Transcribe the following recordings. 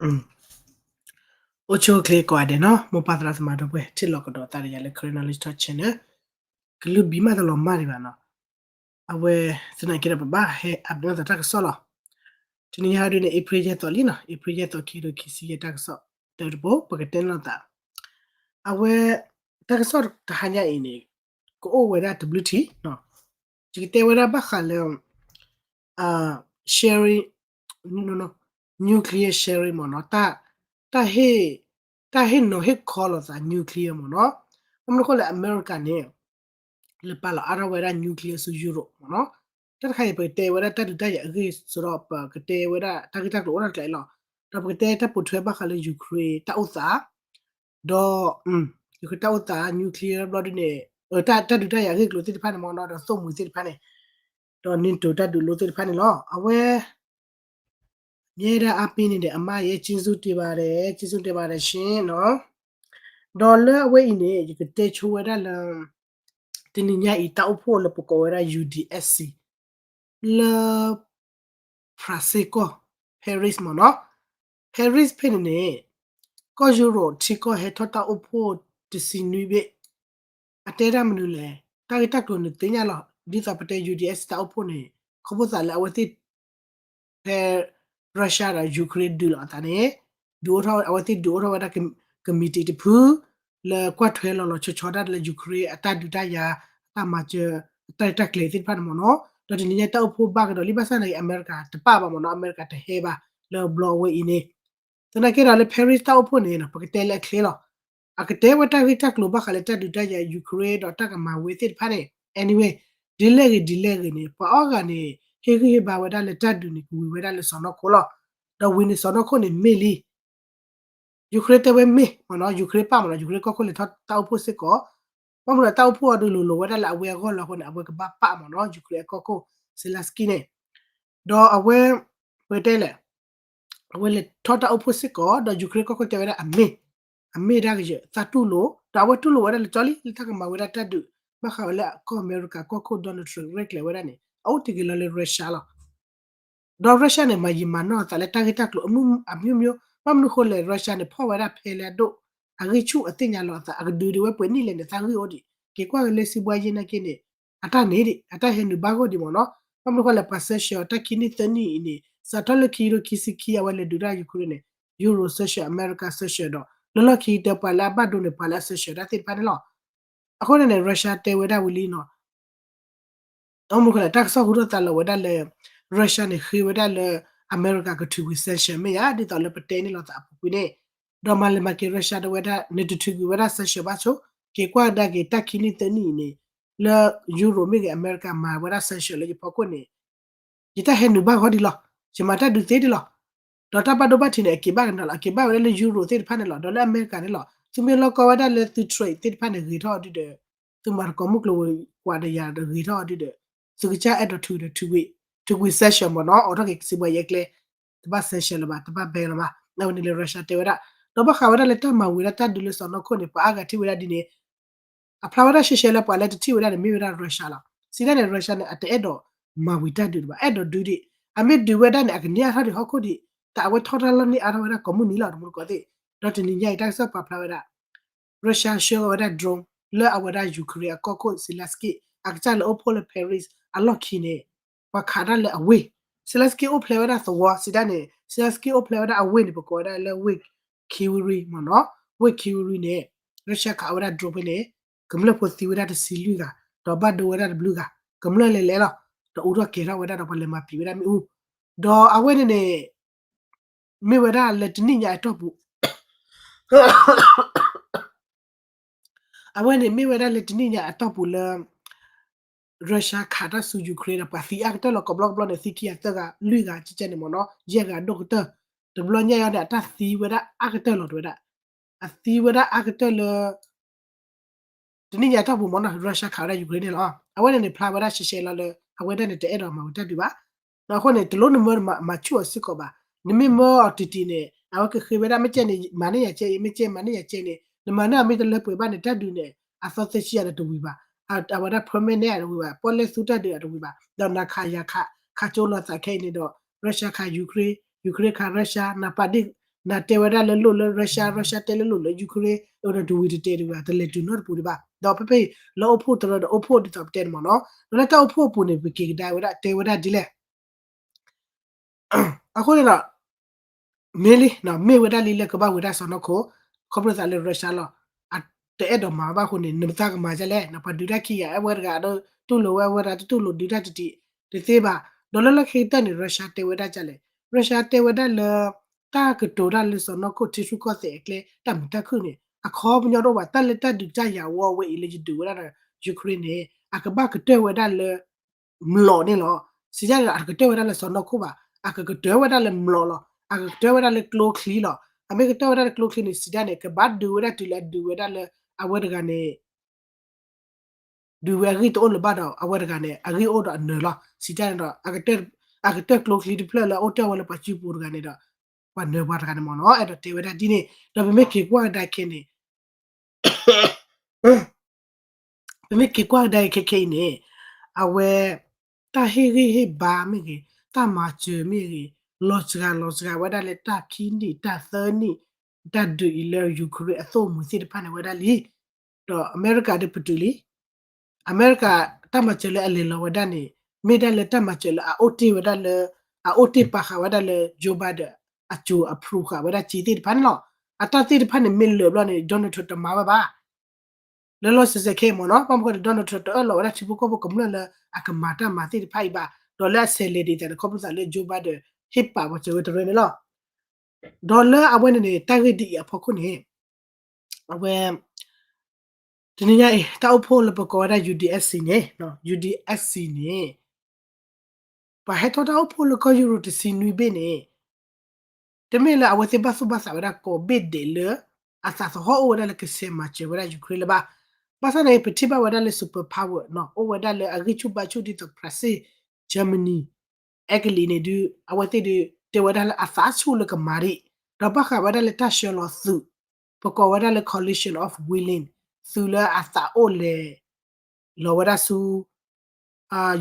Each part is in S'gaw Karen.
အိၣ်ဆူၣ်အိၣ်ချ့ကိးဂၤဒဲးနီၤ, မိၢ်ပၢ်သရၣ်သမါဒီပုၢ်ဝဲၢ် ထံၣ်လိာ်ကဒီးသးဒီးယၤလၢ Karen Knowledge Talk Channel ကလုၢ်ဘံၣ်မးတလီၤမၢ်ဒံးဘၣ်နီၤ. အဝဲသနာ်က့ဒီး ပဘၣ်ဟဲအးပနီၣ်သးတၢ်ကစီၣ်လီၤ. တနံၤညါဟဲဒုးန့ၣ် April ယဲၢ်သီလံနီၤ, April ယဲၢ်သီ ခံကထိခံဆံယဲၢ် တၢ်ကစီၣ်တၢတဘိ ပကတဲန့ၢ်လိာ်သး အဝဲ တၢ်ကစီၣ်တဟါညါအံၤန့ၣ် ကအိၣ်ဝဲဒၣ်တဘျုးထံး, ယကတဲဝဲဒၣ်ဘၣ်ဃးလၢ sharing, nuclear sharing မ့ၢ်နီၤ, တၢ်ဟ့ၣ်နီၤဟ့ၣ်ခီလိာ်သး nuclear မ့ၢ်နီၤ. ဘၣ်မနုၤအဃိလဲၣ် အမဲရကၤန့ၣ် လဲၤပာ်လီၤအါထီၣ်ဝဲဒၣ် nuclear ဆူ Europe မ့ၢ်နီၤ. တၢ်တခါအံၤ ပကတဲဝဲဒၣ်တၢ်ဒုးတၢ်ယၤအဂ့ၢ် စဒီး ပကတဲဝဲဒၣ်တၢ်ဂ့ၢ်တၢ်ကျိၤအိၣ်ထီၣ်တကျါအံၤလီၤ. ဒီးပကတဲတၢ်ပိာ်ထွဲဘၣ်ဃးလၢ Ukraine တၢ်အိၣ်သး ဒီး Ukraine တၢ်အိၣ်သး nuclear ဘျီဒုန့ၣ် တၢ်ဒုးတၢ်ယၤအဂ့ၢ်ကျိၤသ့ၣ်တဖၣ်န့ၣ်မ့ၢ်နီၤ, ဒီးသိၣ်မှံၤသ့ၣ်တဖၣ်န့ၣ်, ဒီး NATO တၢ်ဒုးလိသ့ၣ်တဖၣ်န့ၣ်လီၤ. အဝဲ ယဲဒၣ်အါပ့ၤန့ၣ်ဒီး အမါယဲ ကျေးဇူးတင်ပါတယ်, ကျေးဇူးတင်ပါတယ်ရှင်နီၤ. ဒီးလၢအဝဲအံၤန့ၣ် ယကတဲဆိဝဲဒၣ်လၢ တနံၤညါအံၤ တၢ်အိၣ်ဖှိၣ်လၢပကိးဝဲဒၣ် UDSC လၢ France ကီၢ် Paris မ့ၢ်နီၤ. Paris ဖဲန့ၣ်န့ၣ် ကီၢ်ယူရိၤထံကီၢ်ဟဲထီၣ်တၢ်အိၣ်ဖှိၣ် တဆံနွံဘ့ၣ်, အတဲဒၣ်မနုၤလဲၣ်, တၢ်ဂ့ၢ်တၢ်ကျိၤန့ၣ်သ့ၣ်ညါလီၤ. ဒ်သိးပတဲ UDSC တၢ်အိၣ်ဖှိၣ်န့ၣ် ခီဖျိသးလၢအဝဲသ့ၣ် ဖဲ Russia ဒီး Ukraine ဒုးလိာ်အသးန့ၣ် ဒုးအိၣ်ထီၣ် အဝဲသ့ၣ်ဒုးအိၣ်ထီၣ်ဝဲဒၣ် committee တဖု လၢကွၢ်ထွဲလီၤလီၤဆီဆီဒၣ်လၢ Ukraine အတၢ်ဒုးတၢ်ယၤ အတၢ်မၤစၢၤ အတၢ်ရဲၣ်တၢ်ကျဲၤသ့ၣ်တဖၣ်န့ၣ်မ့ၢ်နီၤ. ဒီးတနံၤညါတၢ်အိၣ်ဖှိၣ်ဘၣ်ကဒီးလံ ဘၣ်ဆၣ်သနာ်က့ အမဲရကၤတပာ်ဘၣ်မ့ၢ်နီၤ, အမဲရကၤတဟဲဘၣ်လၢဘျီအဝဲအံၤန့ၣ်. သနာ်က့ဒီးလၢ Paris တၢ်အိၣ်ဖှိၣ်န့ၣ် ပကတဲလၢအချ့လီၤ. အကတဲဝဲတၢ်ဂ့ၢ်တၢ်ကျိၤဘၣ်ဃးလၢတၢ်ဒုးတၢ်ယၤ Ukraine ဒီးတၢ်ကမၤဝဲသ့ၣ်တဖၣ်န့ၣ်. Anyway, ဒ်လဲၣ်ဂ့ၤဒ်လဲၣ်ဂ့ၤန့ၣ် ပှၤအီၣ်ဂၤန့ၣ် ဟ့ၣ်ဂံၢ်ဟ့ၣ်ဘါဝဲဒၣ်လၢတၢ်ဒုးန့ၣ် ကဝံၤဝဲဒၣ်လၢစီၢ်နီၤခိၣ်လီၤ. ဒီးဝံၤန့ၣ်စီၢ်နီၤခိၣ်န့ၣ်မ့ၢ်လံ Ukraine တဲဝဲမ့ၢ်မ့ၢ်နီၤ, Ukraine ပာ်မ့ၢ်နီၤ, Ukraine ကီၢ်ခိၣ်လဲၤထီၣ်တၢ်အိၣ်ဖှိၣ်စ့ၢ်ကီး. ဘၣ်မနုၤဒီးတၢ်အိၣ်ဖှိၣ်အီၤဒုးလိၤလိၤဝဲဒၣ်လၢအဝဲအဂီၢ်လီၤအဃိန့ၣ် အဝဲကဘၣ်ပာ်မ့ၢ်နီၤ Ukraine အကီၢ်ခိၣ် Zelensky န့ၣ်. ဒီးအဝဲ ပတဲလဲၣ် အဝဲလဲၤထီၣ်တၢ်အိၣ်ဖှိၣ်စ့ၢ်ကီး ဒီး Ukraine ကီၢ်ခိၣ်တဲဝဲဒၣ်အမ့ၢ် အမ့ၢ်ဒၣ်ကယဲၢ် သးတူၢ်လိာ် ဒီးအဝဲတူၢ်လိာ်ဝဲဒၣ်လၢကၠီလံ လၢတၢ်ကမၤဝဲဒၣ်တၢ်ဒုး ဘၣ်ဃးဝဲလၢကီၢ်အမဲရကၤကီၢ်ခိၣ် Donald Trump ရဲၣ်ကျဲၤဝဲဒၣ်န့ၣ် အအိၣ်တ့ၢ်က့ၤလီၤလၢ Russia လီၤ. ဒီး Russia န့ၣ် မၤယံာ်မၤနီၢ်အသးလၢတၢ်ဂ့ၢ်တၢ်ကျိၤ အမျိုးမျိုး, ဘၣ်မနုၤအဃိလဲၣ် Russia န့ၣ် ဖီၣ်ဝဲဒၣ်ဖဲလၢအဒိၣ် အဂံၢ်ဆူၣ်အသ့ၣ်ညါလီၤအသး အကဒုးဒံးဝဲပှဲၤနံၣ်လဲၣ်န့ၣ် သးဂ့ၢ်အိၣ်ဒံး က့ၤကွၢ်က့ၤလၢစံးဘှါယ့ၢ်နာ်က့န့ၣ် အတၢ်န့ၣ်ဒံး အတ၁ၢ်ဟဲနုာ်ဘၣ်ဂီၢ်ဒံးမ့ၢ်နီၤ. ဘၣ်မနုၤဃိလဲၣ် ပှၤ sanction တၢ်ခံနံၣ်သၢနံၣ်အံၤန့ၣ် စးထီၣ်လၢခံကထိခံဆံခံ အဝဲလဲၤဒုးတၢ် Ukraine န့ၣ် Euro sanction, America sanction ဒီး လၢလီၢ်ခံကတၢၢ် ပှၤလၢအဘၣ်ဒိန့ၣ် ပှၤလၢအ sanction တၢ်သ့ၣ်တဖၣ်န့ၣ်လီၤ. အဃိန့ၣ်န့ၣ် Russia တဲဝဲဒၣ်ဝံၤလံနီၤ အမနုၤဃိလဲၣ် တၢ်ကစီၣ်ဟူထီၣ်သါလီၤဝဲဒၣ်လၢ Russia န့ၣ် ဃ့ဝဲဒၣ်လၢ အမဲရကၤကထုးကွံာ် sanction မ့ၢ်ဧါ ဒ်သိးလၢပတဲန့ၢ်လိာ်သးအပူၤကွံာ်န့ၣ်, ဒီးမၤလဲၤမၤက့ၤ Russia တဲဝဲဒၣ် နတထုးကွံာ်ဝဲဒၣ် sanction ဘၣ်ဆိ, က့ၤကွၢ်ကဒါက့ၤ တၢ်ခံနံၣ်သၢနံၣ်အံၤန့ၣ် လၢ Euro မ့ၢ်ဂ့ၤ အမဲရကၤမၤဝဲဒၣ် sanction လၢယဖီခိၣ်န့ၣ် ယတၢ်ဟဲနုာ်ဘၣ်ဂီၢ်ဒံးလီၤ, ယမၤတၢ်ဒုးသ့ဒံးလီၤ. ဒီးတၢ်ဘၣ်ဒိဘၣ်ထံးန့ၣ် အက့ၤဘၣ်ကန့ၣ်လီၤ, အက့ၤဘၣ်ဝဲဒၣ်လၢ Euro သ့ၣ်တဖၣ်န့ၣ်လီၤ, ဒီးလၢအမဲရကၤန့ၣ်လီၤ. သုမ့ၢ်လီၢ်ကီဝဲဒၣ်လၢသု trade သ့ၣ်တဖၣ်န့ၣ် ဂ့ၤထီၣ်အီၤဒုဒီး သုမၤသကိးမုၢ်ကျိၤဝဲၤကွာ်ဒီးယၤဒီးဂ့ၤထီၣ်အီၤဒုဒီး သုကစၢ်အဲၣ်ဒိးထုးဒီးထုးကွံာ်, ထုးကွံာ် sanction မ့ၢ်နီၤ, အိးထီၣ်က့ၤစံးဘှါယဲၢ်ကျဲ, တဘၣ် sanction လၢၤဘၣ်, တဘၣ် ban လၢၤဘၣ်, အဝဲန့ၣ်လၢ Russia တဲဝဲဒၣ်. ဒီးဘၣ်ဃးဝဲဒၣ်လၢတၢ်မၤဝံၤဒၣ်တၢ်ဒုးလၢစီၢ်နီၤခိၣ်န့ၣ် ပှၤအါဂၤထံၣ်ဝဲဒၣ်ဒ်န့ၣ် အဖျါဝဲဒၣ်ရှဲရှဲလၢပှၤလၢတထံၣ်ဝဲဒၣ်န့ၣ် မ့ၢ်ဝဲဒၣ် Russia လီၤ. စံးဒၣ်န့ၣ် Russia န့ၣ် အတအဲၣ်ဒိးမၤဝံၤတၢ်ဒုးဒံးဘၣ်, အဲၣ်ဒိးဒုးဒံး, အမ့ၢ်ဒုးဝဲဒၣ်န့ၣ် အကန့ၢ်အါထီၣ်ဒံးဟီၣ်ခိၣ်ဒံး, တၢ်အဝဲထီၣ်တၢ်လီၢ်န့ၢ်အါထီၣ်ဝဲဒၣ်ကိးမုၢ်နံၤလီၤ တမူတကိးသ့ၣ်. ဒီးတနံၤညါအံၤ တၢ်ကစီၣ်ပာ်ဖျါဝဲဒၣ် Russia ဆှၢဝဲဒၣ် drone လၢအဝဲဒၣ် Ukraine အကီၢ်ခိၣ် Zelensky အကစၢ်လၢအိၣ်ဖှိၣ်လၢ Paris အလီၢ်ခံန့ၣ် ပှၤခးတၢ်လၢအဝ့ၢ်, Zelensky အိၣ်ဖျဲၣ်ဝဲဒၣ်သဝီ စံးဒၣ်န့ၣ် Zelensky အိၣ်ဖျဲၣ်ဝဲဒၣ်အဝ့ၢ်န့ၣ် ပကိးဝဲဒၣ်လၢဝ့ၢ် Kryvyi မ့ၢ်နီၤ, ဝ့ၢ် Kryvyi န့ၣ် Russia ခးဝဲဒၣ် drone ဖဲန့ၣ် ကမျၢၢ်ဖိသံဝဲဒၣ်တဆံလွံၢ်ဂၤ, ဒီးဘၣ်ဒိဝဲဒၣ်တဘျုးဂၤ, ကမျၢၢ်လဲၤလဲၤလီၤ, ဒီးအူထီၣ်ကဲၤထီၣ်ဝဲဒၣ်ဒီးပှၤလဲၤမၤပျံၤဝဲဒၣ်မ့ၣ်အူ, ဒီးအဝဲန့ၣ်န့ၣ် မ့ၢ်ဝဲဒၣ်လၢတနံၣ်ညါအတီၢ်ပူၤ အဝဲန့ၣ်မ့ၢ်ဝဲဒၣ်လၢတနံၣ်ညါအတီၢ်ပူၤလၢ Russia ခးတၢ်ဆူ Ukraine ဒီးပှၤသံအါကတၢၢ်လီၤ. ကိးဘျီကဘျီန့ၣ် သံခံဂၤသၢဂၤလွံၢ်ဂၤ ကကဲန့ၣ်မ့ၢ်နီၤ, ယဲၢ်ဂၤဒိၣ်ကတၢၢ်, တဘျီညါအံၤန့ၣ် အတၢ်သံဝဲဒၣ်အါကတၢၢ်လီၤ တဲဝဲဒၣ်, အသံဝဲဒၣ်အါကတၢၢ်လၢ တနံၣ်ညါအတီၢ်ပူၤမ့ၢ်နီၤ Russia ခးဝဲဒၣ် Ukraine န့ၣ်လီၤ. အဝဲန့ၣ်န့ၣ် ဖျါဝဲဒၣ်ရှဲရှဲလီၤလၢ အဝဲဒၣ်န့ၣ် တအဲၣ်ဒိးမၤဝံၤတၢ်ဒုးဘၣ်. အဃိန့ၣ် တလိၣ်နမၢမၤဆူၣ်အီၤစ့ၢ်ကီးဘၣ်. နမ့ၢ်မၢအီၤတံၢ်တံၢ်န့ၣ် အဝဲကဃ့ဝဲဒၣ် မ့ၢ်ကဲန့ၣ် မၤန့ၢ်ယၤကဲအံၤ, မ့ၢ်ကဲမၤန့ၢ်ယၤကဲန့ၣ် နမၤန့ၢ်အီၤမ့ၢ်တလၢပှဲၤဘၣ်န့ၣ် တၢ်ဒုးန့ၣ် အသီသ့ၣ်ဆံယၤဒီးတဝံၤဘၣ်, အဝဲဒၣ် permanent န့ၣ်တဝံၤဘၣ်, ပီၣ်လဲၣ်သူတၢ်ဒုးအတဝံၤဘၣ်, ဒီးနၤခးယၤခး ခးကၠိလီၤသးခဲအံၤန့ၣ်ဒီး Russia ခး Ukraine, Ukraine ခး Russia နပာ်ဒ့ၣ် နၤတဲဝဲဒၣ်လၢလိၣ်လၢ Russia, Russia တဲလၢလိၣ်လၢ Ukraine အၢ ဒီးတဝံၤတတဲာ်ဒံးဘၣ် တလဲၤတုၤနီတပူၤဒံးဘၣ်. ဒီးဖဲဖဲအံၤ လၢအိၣ်ဖှိၣ်တရၢဒီးအိၣ်ဖှိၣ်ဒ်သိးပတဲန့ၣ်မ့ၢ်နီၤ, ဒီးလၢတၢ်အိၣ်ဖှိၣ်အပူၤန့ၣ် ပက့ၤကဒါဝဲဒၣ် တဲဝဲဒၣ်ဒ်လဲၣ် အဃိန့ၣ်ဒီး မ့ၢ်လံ, မ့ၢ်ဝဲဒၣ်လံလၢကဘၣ်ဝံၤဒၣ်စီၢ်နီၤခိၣ်, ခီဖျိသးလၢ Russia လီၤ. တအဲၣ်ဒိးမၤဘၣ်အဃိန့ၣ် နမတၤကမၤဒ်လဲၣ်, နပှၤဒုးတၢ်ခံဂၤ အဝဲတဂၤဒီးတူၢ်လိာ်ဝဲ အဝဲတဂၤတတူၢ်လိာ်ဒုးတၢ်တတံးတသ့ဘၣ်. ဒီးလၢလီၢ်ခံကတၢၢ်န့ၣ် Russia တဲဝဲဒၣ်ဒ်လဲၣ်, Russia တဲဝဲဒၣ်လၢ တၢ်ကတိၤတၢ်လၢစီၢ်နီၤခိၣ်ထံရူၢ်ကီၢ်သဲးအကျဲ တၢ်မုာ်တၢ်ခုၣ်န့ၣ် အခီပညီတအိၣ်ဘၣ်, တၢ်လၢတၢ်ဒုးတၢ်ယၤဝီဝဲအံၤလၢယဒုးဝဲဒၣ်ဒီး Ukraine န့ၣ် အကဘၣ်ကတၢၢ်ဝဲဒၣ်လၢ မျိာ်န့ၣ်လီၤ. စံးဒ်န့ၣ်ဒီး အကတၢၢ်ဝဲဒၣ်လၢစီၢ်နီၤခိၣ်ဘၣ်, အကကတၢၢ်ဝဲဒၣ်လၢမျိာ်လီၤ. အကကတၢၢ်ဝဲဒၣ်လၢကျိချံလီၤ. အမ့ၢ်ကတၢၢ်ဝဲဒၣ်လၢကျိချံန့ၣ် စံးဒ်န့ၣ် ကဘၣ်ဒုးဝဲဒၣ်တုၤလၢအဒုးဝဲဒၣ်လၢ အဝဲတဂၤန့ၣ် ဒုးဝဲအဂံၢ်တအိၣ်လၢၤဘၣ်ဒီး အဝဲတဂၤန့ၣ် အဂံၢ်အိၣ်ဒီးအနၢၤလီၤ. စံးဒ်န့ၣ်ဒီး အကတၢၢ်ကျိချံတဖျၢၣ်လၢအအိၣ်တ့ၢ်ဝဲလၢပှၤစုပူၤတဂၤန့ၣ်ဒီး ပှၤနၢၤပှၤတဂၤန့ၣ်မ့ၢ်နီၤ, အဲၣ်ဒိးတဲဝဲဒၣ်ဒ်န့ၣ်, ဒီးပမ့ၢ်က့ၤကွၢ်ကဒါခဲအံၤန့ၣ် ပမ့ၢ်က့ၤကွၢ်ကဒါအံၤခဲခဲအံၤန့ၣ် အဝဲ တၢ်ဟ့ၣ်ဂံၢ်ဟ့ၣ်ဘါမ့ၢ်ဂ့ၤ, တၢ်မၤစၢၤမ့ၢ်ဂ့ၤ, လီၤစှၤလီၤစှၤဝဲဒၣ်လၢတၢ်ခံနံၣ်တၢ်သၢနံၣ် တၢ်ဒုးအံၤလၢ Ukraine အသိၣ်မှံၤသ့ၣ်တဖၣ်န့ၣ်ဝဲဒၣ်လံ. ဒီးအမဲရကၤဒီးပတုာ်လံ အမဲရကၤတၢ်မၤစၢၤလၢအလဲၤလီၤဝဲဒၣ်န့ၣ် မ့ၢ်ဒၣ်လၢတၢ်မၤစၢၤလၢအအိၣ်တ့ၢ်ဝဲဒၣ်လၢ အအိၣ်တ့ၢ်ပာ်ဃာ်ဝဲဒၣ်လၢ Joe Biden အစိၤအဖြူဃာ်ဝဲဒၣ်စ့သ့ၣ်တဖၣ်န့ၣ်လီၤ. အတၢ်သ့ၣ်တဖၣ်န့ၣ်မ့ၢ်လၢာ်ဘျီန့ၣ် Donald Trump တမၤဝဲဘၣ် လၢလီၤစဲးစဲးခဲအံၤမ့ၢ်နီၤ, ဘၣ်မနုၤဃိဒီး Donald Trump တအၢၣ်လီၤဝဲဒၣ်ထံဖိကီၢ်ဖိကမျၢၢ်လၢအကမၤတၢ်မၤသ့ၣ်တဖၣ်အံၤဘၣ်, ဒီးလၢအဆဲးလဲၤဒ်သိးန့ၣ် ခီဖျိသးလၢ Joe Biden ဟ့ၣ်ပာ်ပှၤစၢၤဝဲတရၢန့ၣ်လီၤ. ဒီးလၢအဝဲန့ၣ်န့ၣ် တၢ်ဂ့ၢ်ဒ်အံၤအဖီခိၣ်န့ၣ် အဝဲ တနံၤညါအံၤ တၢ်အိၣ်ဖှိၣ်လၢပကိးဝဲဒၣ် UDSC န့ၣ်, UDSC န့ၣ် ပှၤဟဲထီၣ်တၢ်အိၣ်ဖှိၣ်လၢကီၢ်ယူရိၤတဆံနွံဘ့ၣ်န့ၣ် တမ့ၢ်လၢအဝဲသ့ၣ်ဘၣ်သူၣ်ဘၣ်သးဝဲဒၣ်ကိးဘ့ၣ်ဒဲးလၢ အသးသဟီၣ်အိၣ်ဝဲဒၣ်လၢကဆဲးမၤစၢၤဝဲဒၣ် Ukraine လၢၤဘၣ်. ဘၣ်ဆၣ်န့ၣ် ပထံၣ်ဘၣ်ဝဲဒၣ်လၢ superpower နီၤ အိၣ်ဝဲဒၣ်လၢအဂံၢ်ဆူၣ်ဘါဆူၣ်ဒ်သိး France, Germany, Italy န့ၣ်ဒုး အဝဲသ့ၣ်ဒုး တဲဝဲဒၣ်လၢအသးဆူၣ်လၢကမၤဒံး, ဒီးဘၣ်ဃးဝဲဒၣ်လၢတၢ်ဆှၢလီၤသုး ပကိးဝဲဒၣ်လၢ coalition of willing သုးလၢအသးအိၣ်လဲၤ လီၤဝဲဒၣ်ဆူ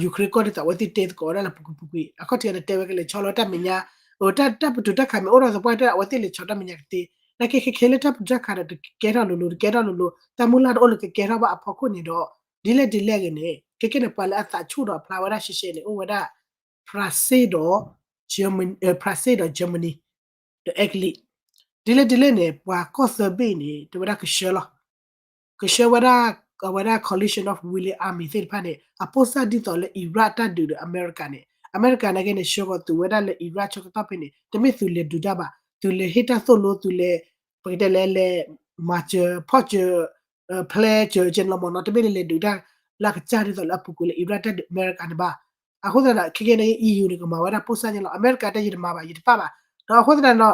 Ukraine ကီၢ်ဒ်သိးအဝဲသ့ၣ်တဲသကိးဝဲဒၣ်လၢပူၤကွံာ်ပူၤကွံာ် အခီၣ်ထံးန့ၣ် တဲဝဲကလဲၤဆီလီၤတၢ်မဲာ်ညါ, တၢ်ပတုာ်တၢ်ခးမ့ၢ်အိၣ်ထီၣ်သပှၢ်တၢၢ် အဝဲသ့ၣ်လဲၤဆီတၢ်မဲာ်ညါကသ့, နာ်က့ခဲခဲလၢတၢ်ပတုာ်တၢ်ခးဒီး တကဲထီၣ်လိၤလိၤ တကဲထီၣ်လိၤလိၤ တၢ်မုၢ်လၢ်တအိၣ်လၢကကဲထီၣ်ဘၣ်အဖီခိၣ်န့ၣ်ဒီး ဒ်လဲၣ်ဒ်လဲၣ်ဂ့ၤန့ၣ် ခဲခဲန့ၣ် ပှၤလၢအသးဆူၣ်ဒီးအဖျါဝဲဒၣ်ရှဲရှဲန့ၣ် အိၣ်ဝဲဒၣ် France ဒီး Germany, France ဒီး Germany ဒီး Italy ဒ်လဲၣ်ဒ်လဲၣ်န့ၣ် ပှၤကီၢ်သၢဘ့ၣ်န့ၣ် တဲဝဲဒၣ်ကဆှၢလီၤ ကဆှၢဝဲဒၣ် အဝဲဒၣ် coalition of willing army သ့ၣ်တဖၣ်န့ၣ် အပိၢ်စၢ်ဒ်သိးလၢ Iraq တၢ်ဒုးဒီးအမဲရကၤန့ၣ် အမဲရကၤနာ်က့န့ၣ် ဆှၢဃီၤသုးဝဲဒၣ်လၢ Iraq ဆၢကတီၢ်ဖဲန့ၣ် တမ့ၢ်သုးလဲၤဒုးတၢ်ဘၣ်, သုးလဲၤဟ့ၣ်တၢ်သိၣ်လိ သုးလဲၤ ပကတဲလဲၤလဲၤ မၤစၢၤ ဖီၣ်စၢၤ ဖျဲစၢၤကဲန့ၣ်လီၤမ့ၢ်နီၤ, တမ့ၢ်လၢလဲၤဒုးတၢ်လၢအကစၢ်ဒ်သိးလၢအပူၤကွံာ်လၢ Iraq တၢ်ဒုးအမဲရကၤန့ၣ်ဘၣ်. အဃိသတးဒီး ခဲကဲန့ၣ် EU န့ၣ် ကမၤဝဲဒၣ်ပိၢ်စၢ်န့ၣ်လီၤ. အမဲရကၤတဲယတမၤဘၣ် ယတပာ်ဘၣ်, ဒီးအဃိသတးဒီး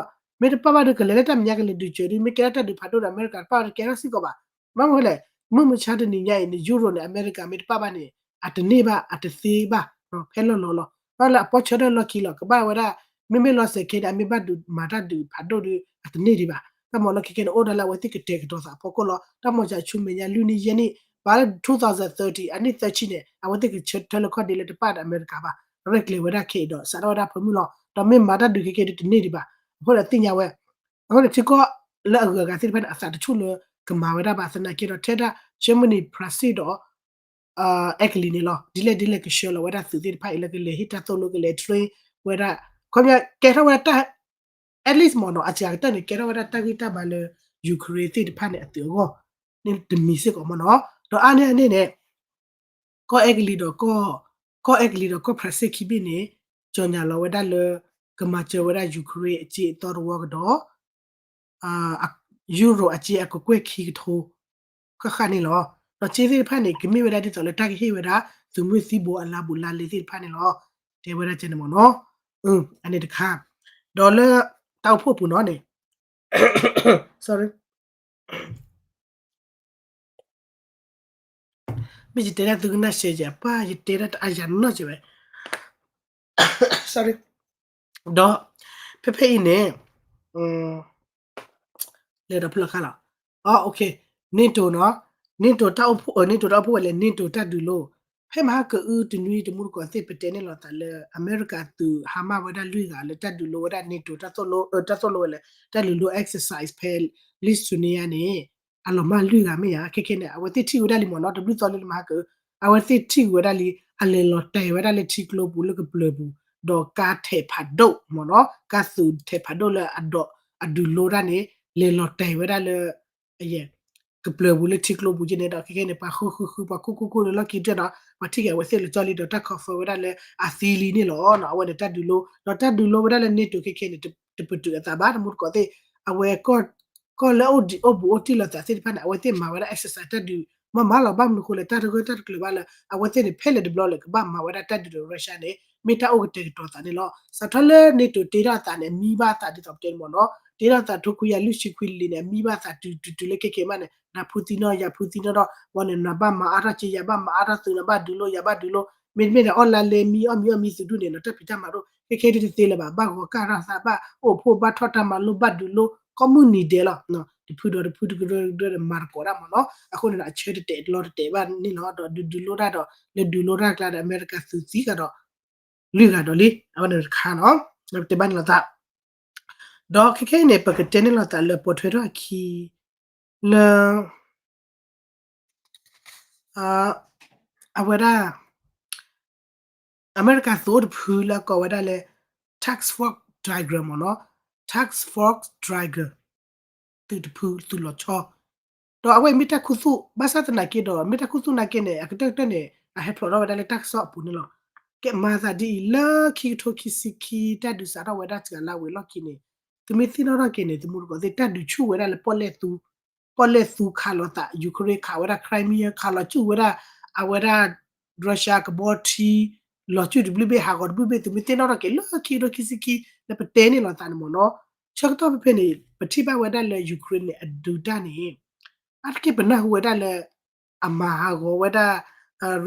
မ့ၢ်တပာ်ဘၣ်ဒီး ကလဲၤလၢတၢ်မဲာ်ညါကလဲၤဒုးစၢၤဒုး မ့ၢ်ကဲထီၣ်တၢ်ဒုးဖးဒိၣ်ဒီး အမဲရကၤတပာ်ဘၣ်ဒီးကဲထီၣ်စ့ၢ်ကီးဘၣ်. ဘၣ်မနုၤလဲၣ်, မုၢ်မဆါတနံၤညါအံၤန့ၣ် ယူရိၤန့ၣ် အမဲရကၤမ့ၢ်တပာ်ဘၣ်န့ၣ် အတန့ၢ်ဘၣ် အတသ့ဘၣ်, ဖဲလီၢ်လီၤလီၤ. ဘၣ်လၢအပီၢ်ဆၢထၢၣ်လီၢ်ခံလီၤ ကဘၣ်ဝဲဒၣ် မ့မ့ၢ်လီၤစဲးခဲဒီး အမ့ၢ်ဘၣ်ဒုးမၤတၢ်ဒုးဖးဒိၣ်ဒီး အတန့ၢ်ဒံးဘၣ်. တၢ်မၤလီၢ်ခဲခဲန့ၣ် အိၣ်ဒၣ်လၢအဝဲသ့ၣ်ကတဲာ်ကတီၤသးအဖီခိၣ်လီၤ. တၢ်မၤစၢၤဆူမဲာ်ညါလွံၢ်နံၣ်ယဲၢ်နံၣ် ပှၤလၢ two thousand thirty အနံၣ်သၢဆံန့ၣ် အဝဲသ့ၣ်ကဆၢထၢၣ်လၢခီၣ်ဒ့လၢတပာ်ဒီးအမဲရကၤဘၣ်, ရဲၣ်ကျဲၤဝဲဒၣ်ခဲအံၤဒီး စးထီၣ်ဝဲဒၣ်ဖၢမုၢ်လီၤ. ဒီးမ့ၢ်မၤတၢ်ဒုးခဲခဲဒီးတန့ၢ်ဒံးဘၣ်. အဃိဒီးသ့ၣ်ညါဝဲ အဃိန့ၣ် ထံကီၢ်လၢအဂုၤအဂၤသ့ၣ်တဖၣ်န့ၣ် အသးတဆူၣ်လၢကမၤဝဲဒၣ်ဘၣ်. သနာ်က့ဒီး ထဲဒၣ် Germany, France ဒီး အဲကလံးန့ၣ်လီၤ. ဒ်လဲၣ်ဒ်လဲၣ်ကဆှၢလီၤဝဲဒၣ်သုးသ့ၣ်တဖၣ်အံၤလၢကလဲၤဟ့ၣ်တၢ်သိၣ်လိ ကလဲၤ train ဝဲဒၣ်, ခီပညီကဲထီၣ်ဝဲဒၣ်တၢ် at least မ့ၢ်နီၤ အစှၤကတၢၢ်န့ၣ် ကဲထီၣ်ဝဲဒၣ်တၢ်ဂံၢ်တၢ်ဘါလၢ Ukraine သ့ၣ်တဖၣ်န့ၣ်အသုးအဂီၢ် န့ၣ်တမံၤစ့ၢ်ကီးမ့ၢ်နီၤ. ဒီးအါန့ၢ်အန့ၣ်န့ၣ် ကီၢ်အဲကလံးဒီး ကီၢ်အဲကလံးဒီးကီၢ် France ခံဘ့ၣ်န့ၣ် ကြေညာလီၤဝဲဒၣ်လၢ ကမၤစၢၤဝဲဒၣ် Ukraine အစ့အသီတဝီကဒီး ယူရိၤအစ့အကကွဲၢ်ခံကထိ ဃၣ်ဃၣ်န့ၣ်လီၤ. ဒီးစ့သ့ၣ်တဖၣ်န့ၣ် ကမ့ၢ်ဝဲဒၣ်ဒ်သိးလၢတၢ်ကဟ့ၣ်ဝဲဒၣ် သုးမုၢ်သံဘိအလါဘူးလါလဲသ့ၣ်တဖၣ်န့ၣ်လီၤ. တဲဝဲဒၣ်ကဲန့ၣ်မ့ၢ်နီၤ. အန့ၣ်တခါ ဒီးလၢ တၢ်အိၣ်ဖှိၣ်ပူၤနီၤန့ၣ် sorry မ့ၢ်ယတဲဒၣ်သုကနၣ်ရှဲယဲၢ် ပၢ်ယတဲဒၣ်တအါယၤနီၢ်ကဲဝဲ sorry ဒီး ဖဲဖဲအံၤန့ၣ် လဲၤဒီးဖျၢၣ်ခါလီၤ. အ OK NATO နီၤ NATO တၢ်အိၣ်ဖှိၣ် NATO တၢ်အိၣ်ဖှိၣ်ဝဲလဲၣ် NATO တၢ်ဒုးလိၤ ဖဲမဟါကအုတနွံတမူတကိးသ့ၣ် ပတဲန့ၢ်လီၤသးလၢ အမဲရကၤသုးဟါမၢ်ဝဲဒၣ်လွံၢ်ဂၤလၢတၢ်ဒုးလိဝဲဒၣ် NATO တၢ်သိၣ်လိ တၢ်သိၣ်လိဝဲလဲၣ် တၢ်လုၢ်လိ exercise ဖဲ Lithuania န့ၣ် အလီၤမၢ်လွံၢ်ဂၤမ့ၢ်ဧါ ခဲခဲန့ၣ် အဝဲသ့ၣ်ထံၣ်ဝဲဒၣ်လံမ့ၢ်နီၤ တဘျုးသီလၢမဟါကအု အဝဲသ့ၣ်ထံၣ်ဝဲဒၣ်လံ အလဲၤလီၤတဲာ်ဝဲဒၣ်လၢထံကျိပူၤလၢကပျၢၤပူၤ ဒီးကါထဲးဖးဒိၣ်မ့ၢ်နီၤ ကါသုးထဲးဖးဒိၣ်လၢအဒိး အဒုးလိတၢ်န့ၣ် လဲၤလီၤတဲာ်ဝဲဒၣ်လၢ ကပျၢၤပူၤလၢထံကျိပူၤက့န့ၣ်ဒီး ခဲခဲန့ၣ် ပှၤဃုဃုဃု ပှၤခိၣ်ခိၣ်ခိၣ်လၢလီၢ်ခံတၢၢ်ဒီး ပှၤထံၣ်က့ၤအဝဲသ့ၣ်လၢကၠီလံဒီး တၢ် confirm ဝဲဒၣ်လၢအသံလံန့ၣ်လီၤ. အဝဲန့ၣ်တၢ်ဒုးလိ ဒီးတၢ်ဒုးလိဝဲဒၣ်လၢ NATO ခဲခဲန့ၣ် တပတုာ်အသးဘၣ် တမူတကိးသ့ၣ် အဝဲ ကီၢ်လၢအိၣ်ဒံးအိၣ်ဘူးအိၣ်တံၢ်လိာ်သးသ့ၣ်တဖၣ်န့ၣ် အဝဲသ့ၣ်မၤဝဲဒၣ် exercise တၢ်ဒုး မ့ၢ်မၤလီၤဘၣ်မနုၤဃိလဲၣ် တၢ်တဂၢၢ်တၢ်တကျၢၤဘၣ်လၢ အဝဲသ့ၣ်န့ၣ် ဖဲလဲၣ်တဘျီလဲၣ် ကဘၣ်မၤဝဲဒၣ်တၢ်ဒုးဒီး Russia န့ၣ် မ့ၢ်တၢ်အိၣ်ကတဲာ်ကတီၤသးန့ၣ်လီၤ. စးထီၣ်လၢ NATO တ့ထီၣ်အသးန့ၣ် အမံဘၣ်အသးဒ်သိးပတဲန့ၣ်မ့ၢ်နီၤ တ့ထီၣ်အသးထိခွံကယၤလွံၢ်ဆံခွံလံန့ၣ် အမံဘၣ်အသးတုၤတုၤတုၤလၢခဲခဲမးန့ၣ် နဖုသံနီၣ် ယၤဖုသံနီၣ်ဒီး ဝဲန့ၣ် နဘၣ်မၤအါထီၣ်က့ ယၤဘၣ်မၤအါထီၣ်သုး နဘၣ်ဒုးလိ ယၤဘၣ်ဒုးလိ မ့တမ့ၢ်ဒီး အီၣ်လါလဲမံ အီၣ်မံအီၣ်မံသုးဒူၣ်န့ၣ် နတၢ်ဖံးတၢ်မၤဒိၣ် ခဲခဲဒ်တသ့လၢၤဘၣ် ဘၣ်ဂီၤကၢ်ထီၣ်သး ဘၣ်အိၣ်ဖှိၣ်ဘၣ်ထီၣ်တၢ်မၤလိ ဘၣ်ဒုးလိ ကိးမုၢ်နံၤဒဲးလီၤ. တဖုဒီးတဖုတကဒၢတကဒၢဒီးမၤသကိးတၢ်မ့ၢ်နီၤ အဃိန့ၣ်ဒီး အဆၢတတဲာ်တလီၤတတဲာ်ဘၣ်န့ၣ်လီၤ. ဒီးဒုးဒုးလိတၢ်ဒီး လဲၤဒုးလိတၢ်ကျါဒီး အမဲရကၤသုးသံဃာ်ဒီး လွံၢ်ဂၤဒီးလံ အဝဲန့ၣ်တခါနီၤ ပတဲဘၣ်န့ၣ်လီၤသး ဒီးခဲခဲအံၤန့ၣ် ပကတဲန့ၢ်လီၤသးလၢပိာ်ထွဲထီၣ်အခံ လၢ အဝဲဒၣ် အမဲရကၤသုးအိၣ်တဖုလၢအကိးဝဲဒၣ်လၢ Task Force Tiger မ့ၢ်နီၤ Task Force Tiger သုးတဖု သုးလီၤဆီ ဒီးအဝဲမ့ၢ်တၢ်ခူသူၣ် ဘၣ်ဆၣ်သနာ်က့ဒီး မ့ၢ်တၢ်ခူသူၣ်နာ်က့န့ၣ် အကတၢၢ်ကတၢၢ်န့ၣ် အဟဲဖျိးထီၣ်ဝဲဒၣ်လၢတၢ်ကစီၣ်အပူၤန့ၣ်လီၤ. ကဲမၤသးဒ်အံၤ လၢခံကထိခံဆံခံ တၢ်ဒုးစးထီၣ်ဝဲဒၣ်တဂၤလၢအဝံၤအလီၢ်ခံန့ၣ် သုမ့ၢ်သ့ၣ်နီၣ်ထီၣ်က့ၤန့ၣ် သုမူတကိးသ့ၣ် တၢ်ဒုးဆူၣ်ဝဲဒၣ်လၢပီၣ်လဲၣ်သူ ပီၣ်လဲၣ်သူခးလိာ်သး Ukraine ခးဝဲဒၣ် Crimea ခးလီၤစုၣ်ဝဲဒၣ် အဝဲဒၣ် Russia ကဘီထံ လီၤစုၣ်တဘျုးဘ့ၣ် ဟးဂီၤတဘျုးဘ့ၣ် သုမ့ၢ်သ့ၣ်နီၣ်ထီၣ်က့ၤ လၢခံကထိခံဆံခံ လၢပတဲန့ၢ်လီၤသးန့ၣ်မ့ၢ်နီၤ ဆၢကတီၢ်ဖဲဖဲန့ၣ် ပထံၣ်ဘၣ်ဝဲဒၣ်လၢ Ukraine န့ၣ် အဒုးတၢ်န့ၣ် အါတက့ၢ်ပနၢ်ဟူဝဲဒၣ်လၢ အမၤဟးဂီၤဝဲဒၣ်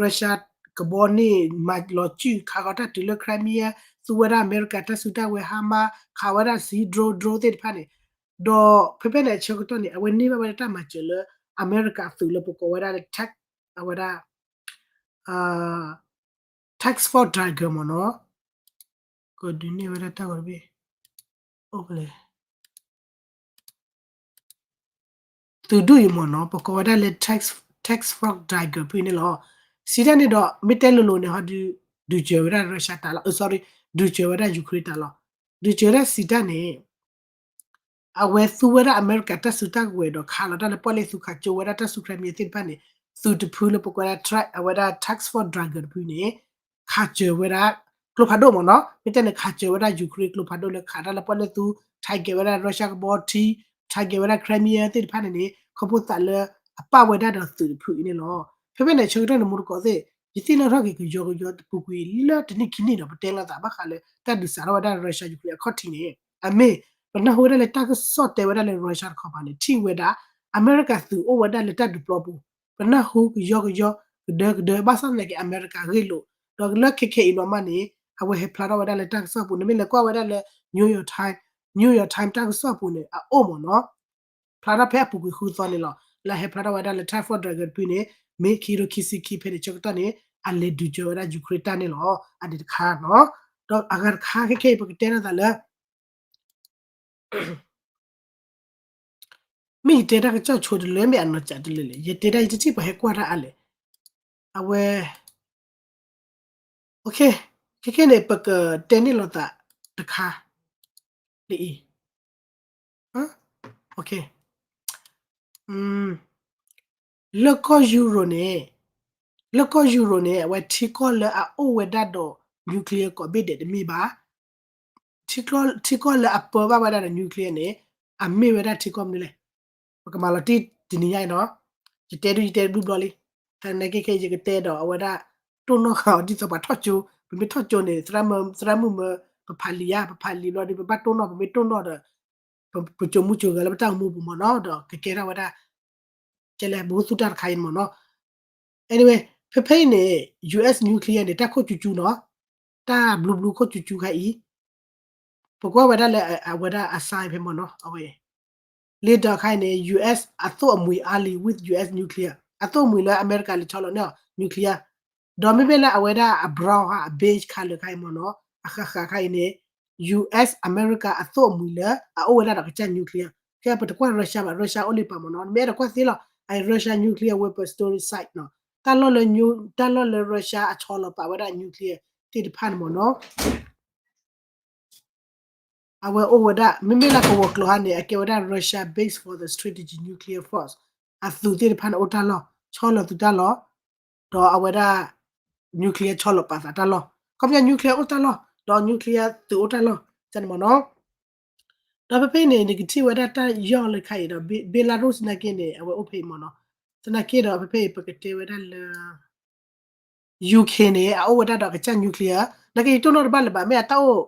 Russia ကဘီန့ၣ် မၤလီၤစုၣ်ခးဂီၤတၢ်တုၤလၢ Crimea သူဝဲဒၣ်အမဲရကၤတၢ်စုတၢ်ဝဲၤ HIMARS ခးဝဲဒၣ် sea drone drone သ့ၣ်တဖၣ်န့ၣ် ဒီးဖဲဖဲန့ၣ်အဆၢကတီၢ်န့ၣ် အဝဲန့ၢ်ဘၣ်ဝဲဒၣ်တၢ်မၤစၢၤလၢ အမဲရကၤသုးလၢပကိးဝဲဒၣ်လၢ task အဝဲဒၣ် Task Force Tiger မ့ၢ်နီၤ ကဒုးန့ၢ်ဝဲဒၣ်တၢ်ဂီၤတဘ့ၣ် အိၣ်ဖဲလဲၣ် သုးဒူၣ်အံၤမ့ၢ်နီၤ ပကိးဝဲဒၣ်လၢ Task Force Tiger ဖဲန့ၣ်လီၤ. စံးတၢ်န့ၣ်ဒီး မ့ၢ်တဲလိၤလိၤန့ၣ် ဟီဒုး ဒုးစၢၤဝဲဒၣ် Russia တၢ်လီၤ sorry ဒုးစၢၤဝဲဒၣ် Ukraine တၢ်လီၤ. ဒုးစၢၤဝဲဒၣ်စံးတၢ်န့ၣ် အဝဲသူဝဲဒၣ်အမဲရကၤတၢ်စုတၢ်ဝဲၤဒီးခးလီၤတၢ်လၢပီၣ်လဲၣ်သူခးကၠိဝဲဒၣ်တၢ်ဆူ Crimea သ့ၣ်တဖၣ်န့ၣ် သုးတဖုလၢပကွဲးဒၣ် အဝဲဒၣ် Task Force Tiger တဖုန့ၣ် ခးစၢၤဝဲဒၣ် ကျိဖးဒိၣ်မ့ၢ်နီၤ မ့ၢ်တဲန့ၣ် ခးစၢၤဝဲဒၣ် Ukraine ကျိဖးဒိၣ်လၢခးတၢ်လၢပီၣ်လဲၣ်သူ target ဝဲဒၣ် Russia ကဘီထံ target ဝဲဒၣ် Crimea သ့ၣ်တဖၣ်န့ၣ်န့ၣ် ခီဖျိသးလၢအပာ်ဝဲဒၣ်ဒီးသုးတဖုအံၤန့ၣ်လီၤ. ဖဲဖဲန့ၣ် ဆၢကတီၢ်န့ၣ် မူတကိးသ့ၣ် ယသ့ၣ်နီၣ်ထီၣ်က့ၤကယီကယီတပူၤကွံာ်လၢတနံၣ်ခံနံၣ်ဒီး ပတဲလီၤသးဘၣ်ဃးလၢတၢ်ဒုးစးထီၣ်ဝဲဒၣ် Russia Ukraine အခီၣ်ထံးန့ၣ် အမ့ၢ် ပနၢ်ဟူဝဲဒၣ်လၢတၢ်ကစီၣ်တဲဝဲဒၣ်လၢ Russia တခီပၤန့ၣ် ထံၣ်ဝဲဒၣ် အမဲရကၤသုးအိၣ်ဝဲဒၣ်လၢတၢ်ဒုးပျီပူၤ ပနၢ်ဟူကယီကယီ ကဒၢကဒၢ ဘၣ်ဆၣ်သနာ်က့ အမဲရကၤဂ့ၢ်လိာ် ဒီးလၢခဲခဲအံၤနီၤမးန့ၣ် အဝဲဟဲဖျါထီၣ်ဝဲဒၣ်လၢတၢ်ကစီၣ်ပူၤန့ၣ် မ့ၢ်လဲၤကွၢ်ဝဲဒၣ်လၢ New York Times New York Times တၢ်ကစီၣ်ပူၤန့ၣ် အအိၣ်မ့ၢ်နီၤ ဖျါထီၣ်ဖဲအပူၤကွံာ်ဃုသီန့ၣ်လီၤ. လၢဟဲဖျါထီၣ်ဝဲဒၣ်လၢ Task Force Tiger တဖုန့ၣ် မ့ၢ်ခံကထိခံဆံခံဖဲန့ၣ်ဆၢကတီၢ်န့ၣ် အလဲၤဒုးစၢၤဝဲဒၣ် Ukraine တၢ်န့ၣ်လီၤ. အဒံးတခါနီၤ ဒီးအဂၤတခါခဲခဲအံၤ ပကတဲနီၤသးလၢ မ့ၢ်ယတဲတၢ်ကစီၣ်ဆိတလၢ မ့ၢ်အနီၢ်ကၠးတလၢလဲၣ် ယတဲဒၣ်ယတထံၣ်ပှၤဟဲကွၢ်တၢ်အါလဲၣ် အဝဲ ခဲခဲန့ၣ် ပကတဲန့ၢ်လိာ်သးတခါ လၢအံၤ လၢကီၢ်ယူရိၤန့ၣ် လၢကီၢ်ယူရိၤန့ၣ် အဝဲထံကီၢ်လၢအအိၣ်ဝဲဒၣ်ဒီး nuclear ကိးဘ့ၣ်ဒဲးတမ့ၢ်ဘၣ် ထံကီၢ်လၢအပၢဘၣ်ဝဲဒၣ်ဒီး nuclear န့ၣ် အမ့ၢ်ဝဲဒၣ်ထံကီၢ်မနုၤလဲၣ်. ပကမၤလီၤတံၢ်တနံၤညါအံၤနီၤ ယတဲဒုးယတဲဒုးဘျီလံ သနာ်က့ခဲ ယကတဲဒီးအဝဲဒၣ် တိၢ်နီၣ်ဃာ်အီၤဒ်သိးပှၤထီၣ်ကၠိ ပမ့ၢ်ထီၣ်ကၠိန့ၣ် သရၣ်မုၣ်မၢ ပဖးလံာ်ဧါ ပဖးလံာ်ဘျီဒီး ပဘၣ်တိၢ်နီၣ် ပမ့ၢ်တိၢ်နီၣ်ဒီး ပစိာ်မူစိာ်ဂဲၤလၢပတၢ်အိၣ်မူပူၤမ့ၢ်နီၤ ဒီးကကဲထီၣ်ဝဲဒၣ် ကဲလဲၣ် ဘိသူၣ်တၢ်တခါအံၤမ့ၢ်နီၤ anyway ဖဲဖဲအံၤန့ၣ် US nuclear န့ၣ် တၢ်ခိၣ်ကၠူကၠူနီၤ တၢ်ဘျူးဘျူးခိၣ်ကၠူကၠူခါအံၤ ပကွၢ်ဝဲဒၣ်လၢအဝဲဒၣ်အ sign ဖဲမ့ၢ်နီၤ အဝဲ လ့ဒီးခါအံၤန့ၣ် US အသိၣ်အမှံၤအါလံ with US nuclear အသိၣ်အမှံၤလၢအမဲရကၤလဲၤဆီလီၤန့ၢ်အီၤ nuclear ဒီးမ့မ့ၢ်လၢအဝဲဒၣ်အ brown ဟါ အ beige color ခါအံၤမ့ၢ်နီၤ အဃၣ်ဃၣ်ခါအံၤန့ၣ် US အမဲရကၤအသိၣ်အမှံၤလၢအအိၣ်ဝဲဒၣ်ဒီးကစၢ် nuclear ခဲပတကွၢ် Russia ဘၣ် Russia အိၣ်လံပာ်မ့ၢ်နီၤ နမ့ၢ်အဲၣ်ဒိးကွၢ်သ့လီၤ အ Russia nuclear weapon storage site နီၤ တၢ်လီၢ်လၢ တၢ်လီၢ်လၢ Russia အဆီလီၤပာ်ဝဲဒၣ် nuclear သ့ၣ်တဖၣ်န့ၣ်မ့ၢ်နီၤ အဝဲအိၣ်ဝဲဒၣ် မ့မ့ၢ်လၢကဝီၤကျိၤဟါန့ၣ် အကဲဝဲဒၣ် Russia base for the strategic nuclear force အသုးသ့ၣ်တဖၣ်န့ၣ်အိၣ်တၢ်လီၢ် ဆီလီၤသုးတၢ်လီၢ် ဒီးအဝဲဒၣ် nuclear ဆီလီၤပာ်သးတၢ်လီၢ် ခီပညီ nuclear အိၣ်တၢ်လီၢ် ဒီး nuclear သုးအိၣ်တၢ်လီၢ် န့ၣ်မ့ၢ်နီၤ ဒီးဖဲဖဲအံၤန့ၣ် နကထံၣ်ဝဲဒၣ်တၢ်ယီၢ်လၢခါအံၤဒီး Belarus နာ်က့န့ၣ် အဝဲအိၣ်ဖဲအံၤမ့ၢ်နီၤ သနာ်က့ဒီးဖဲဖဲအံၤ ပကတဲဝဲဒၣ်လၢ UK န့ၣ် အအိၣ်ဝဲဒၣ်ဒီးကစၢ် nuclear နာ်က့ယတိၢ်နီၣ်တဘၣ်လၢၤဘၣ် မ့ၢ်အတၢ်အိၣ်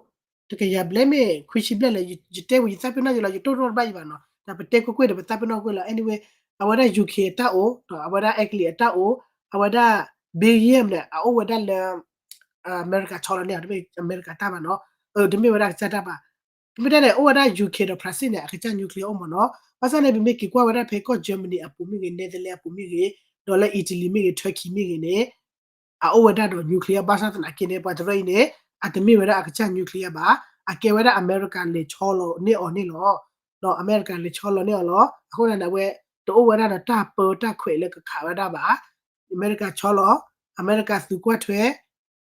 တကယၤဘျဲၣ်မ့ၢ်ခွံဆံဘျဲၣ်လဲၣ် ယတဲဝံၤယသးပ့ၤနီၣ်ယလီၤ ယတိၢ်နီၣ်တဘၣ်ယဘၣ်နီၤ တၢ်ပတဲကွ့ၢ်ကွ့ၢ်ဒီးပသးပ့ၤနီၣ်ကွ့ၢ်လီၤ anyway အဝဲဒၣ် UK အတၢ်အိၣ် ဒီးအဝဲဒၣ်အဲကလံးအတၢ်အိၣ် အဝဲဒၣ် Belgium န့ၣ် အအိၣ်ဝဲဒၣ်လၢ အမဲရကၤဆီလီၤန့ၣ် တမ့ၢ်အမဲရကၤတၢ်ဘၣ်နီၤ တမ့ၢ်ဝဲဒၣ်ကစၢ်တၢ်ဘၣ် တမ့ၢ်တၢ်န့ၣ် အိၣ်ဝဲဒၣ် UK ဒီး France န့ၣ် အကစၢ် nuclear အိၣ်မ့ၢ်နီၤ ဘၣ်ဆၣ်န့ၣ် ပမ့ၢ်က့ၤကွၢ်ဝဲဒၣ်ဖဲကီၢ် Germany အပူၤမ့ၢ်ဂ့ၤ Netherlands အပူၤမ့ၢ်ဂ့ၤ ဒီးလၢ Italy မ့ၢ်ဂ့ၤ Turkey မ့ၢ်ဂ့ၤန့ၣ် အအိၣ်ဝဲဒၣ်ဒီး nuclear ဘၣ်ဆၣ်သနာ်က့န့ၣ် ပှၤတရၢအံၤန့ၣ် အတမ့ၢ်ဝဲဒၣ်အကစၢ် nuclear ဘၣ် အကဲဝဲဒၣ်အမဲရကၤလဲၤဆီလီၤန့ၢ်အီၤန့ၣ်လီၤ ဒီးအမဲရကၤလဲၤဆီလီၤန့ၢ်အီၤလီၤ အဃိန့ၣ် အဝဲတအိၣ်ဝဲဒၣ်ဒီးတၢ်ပၢတၢ်ခွဲးလၢကခးဝဲဒၣ်ဘၣ် အမဲရကၤဆီလီၤ အမဲရကၤသုးကွၢ်ထွဲ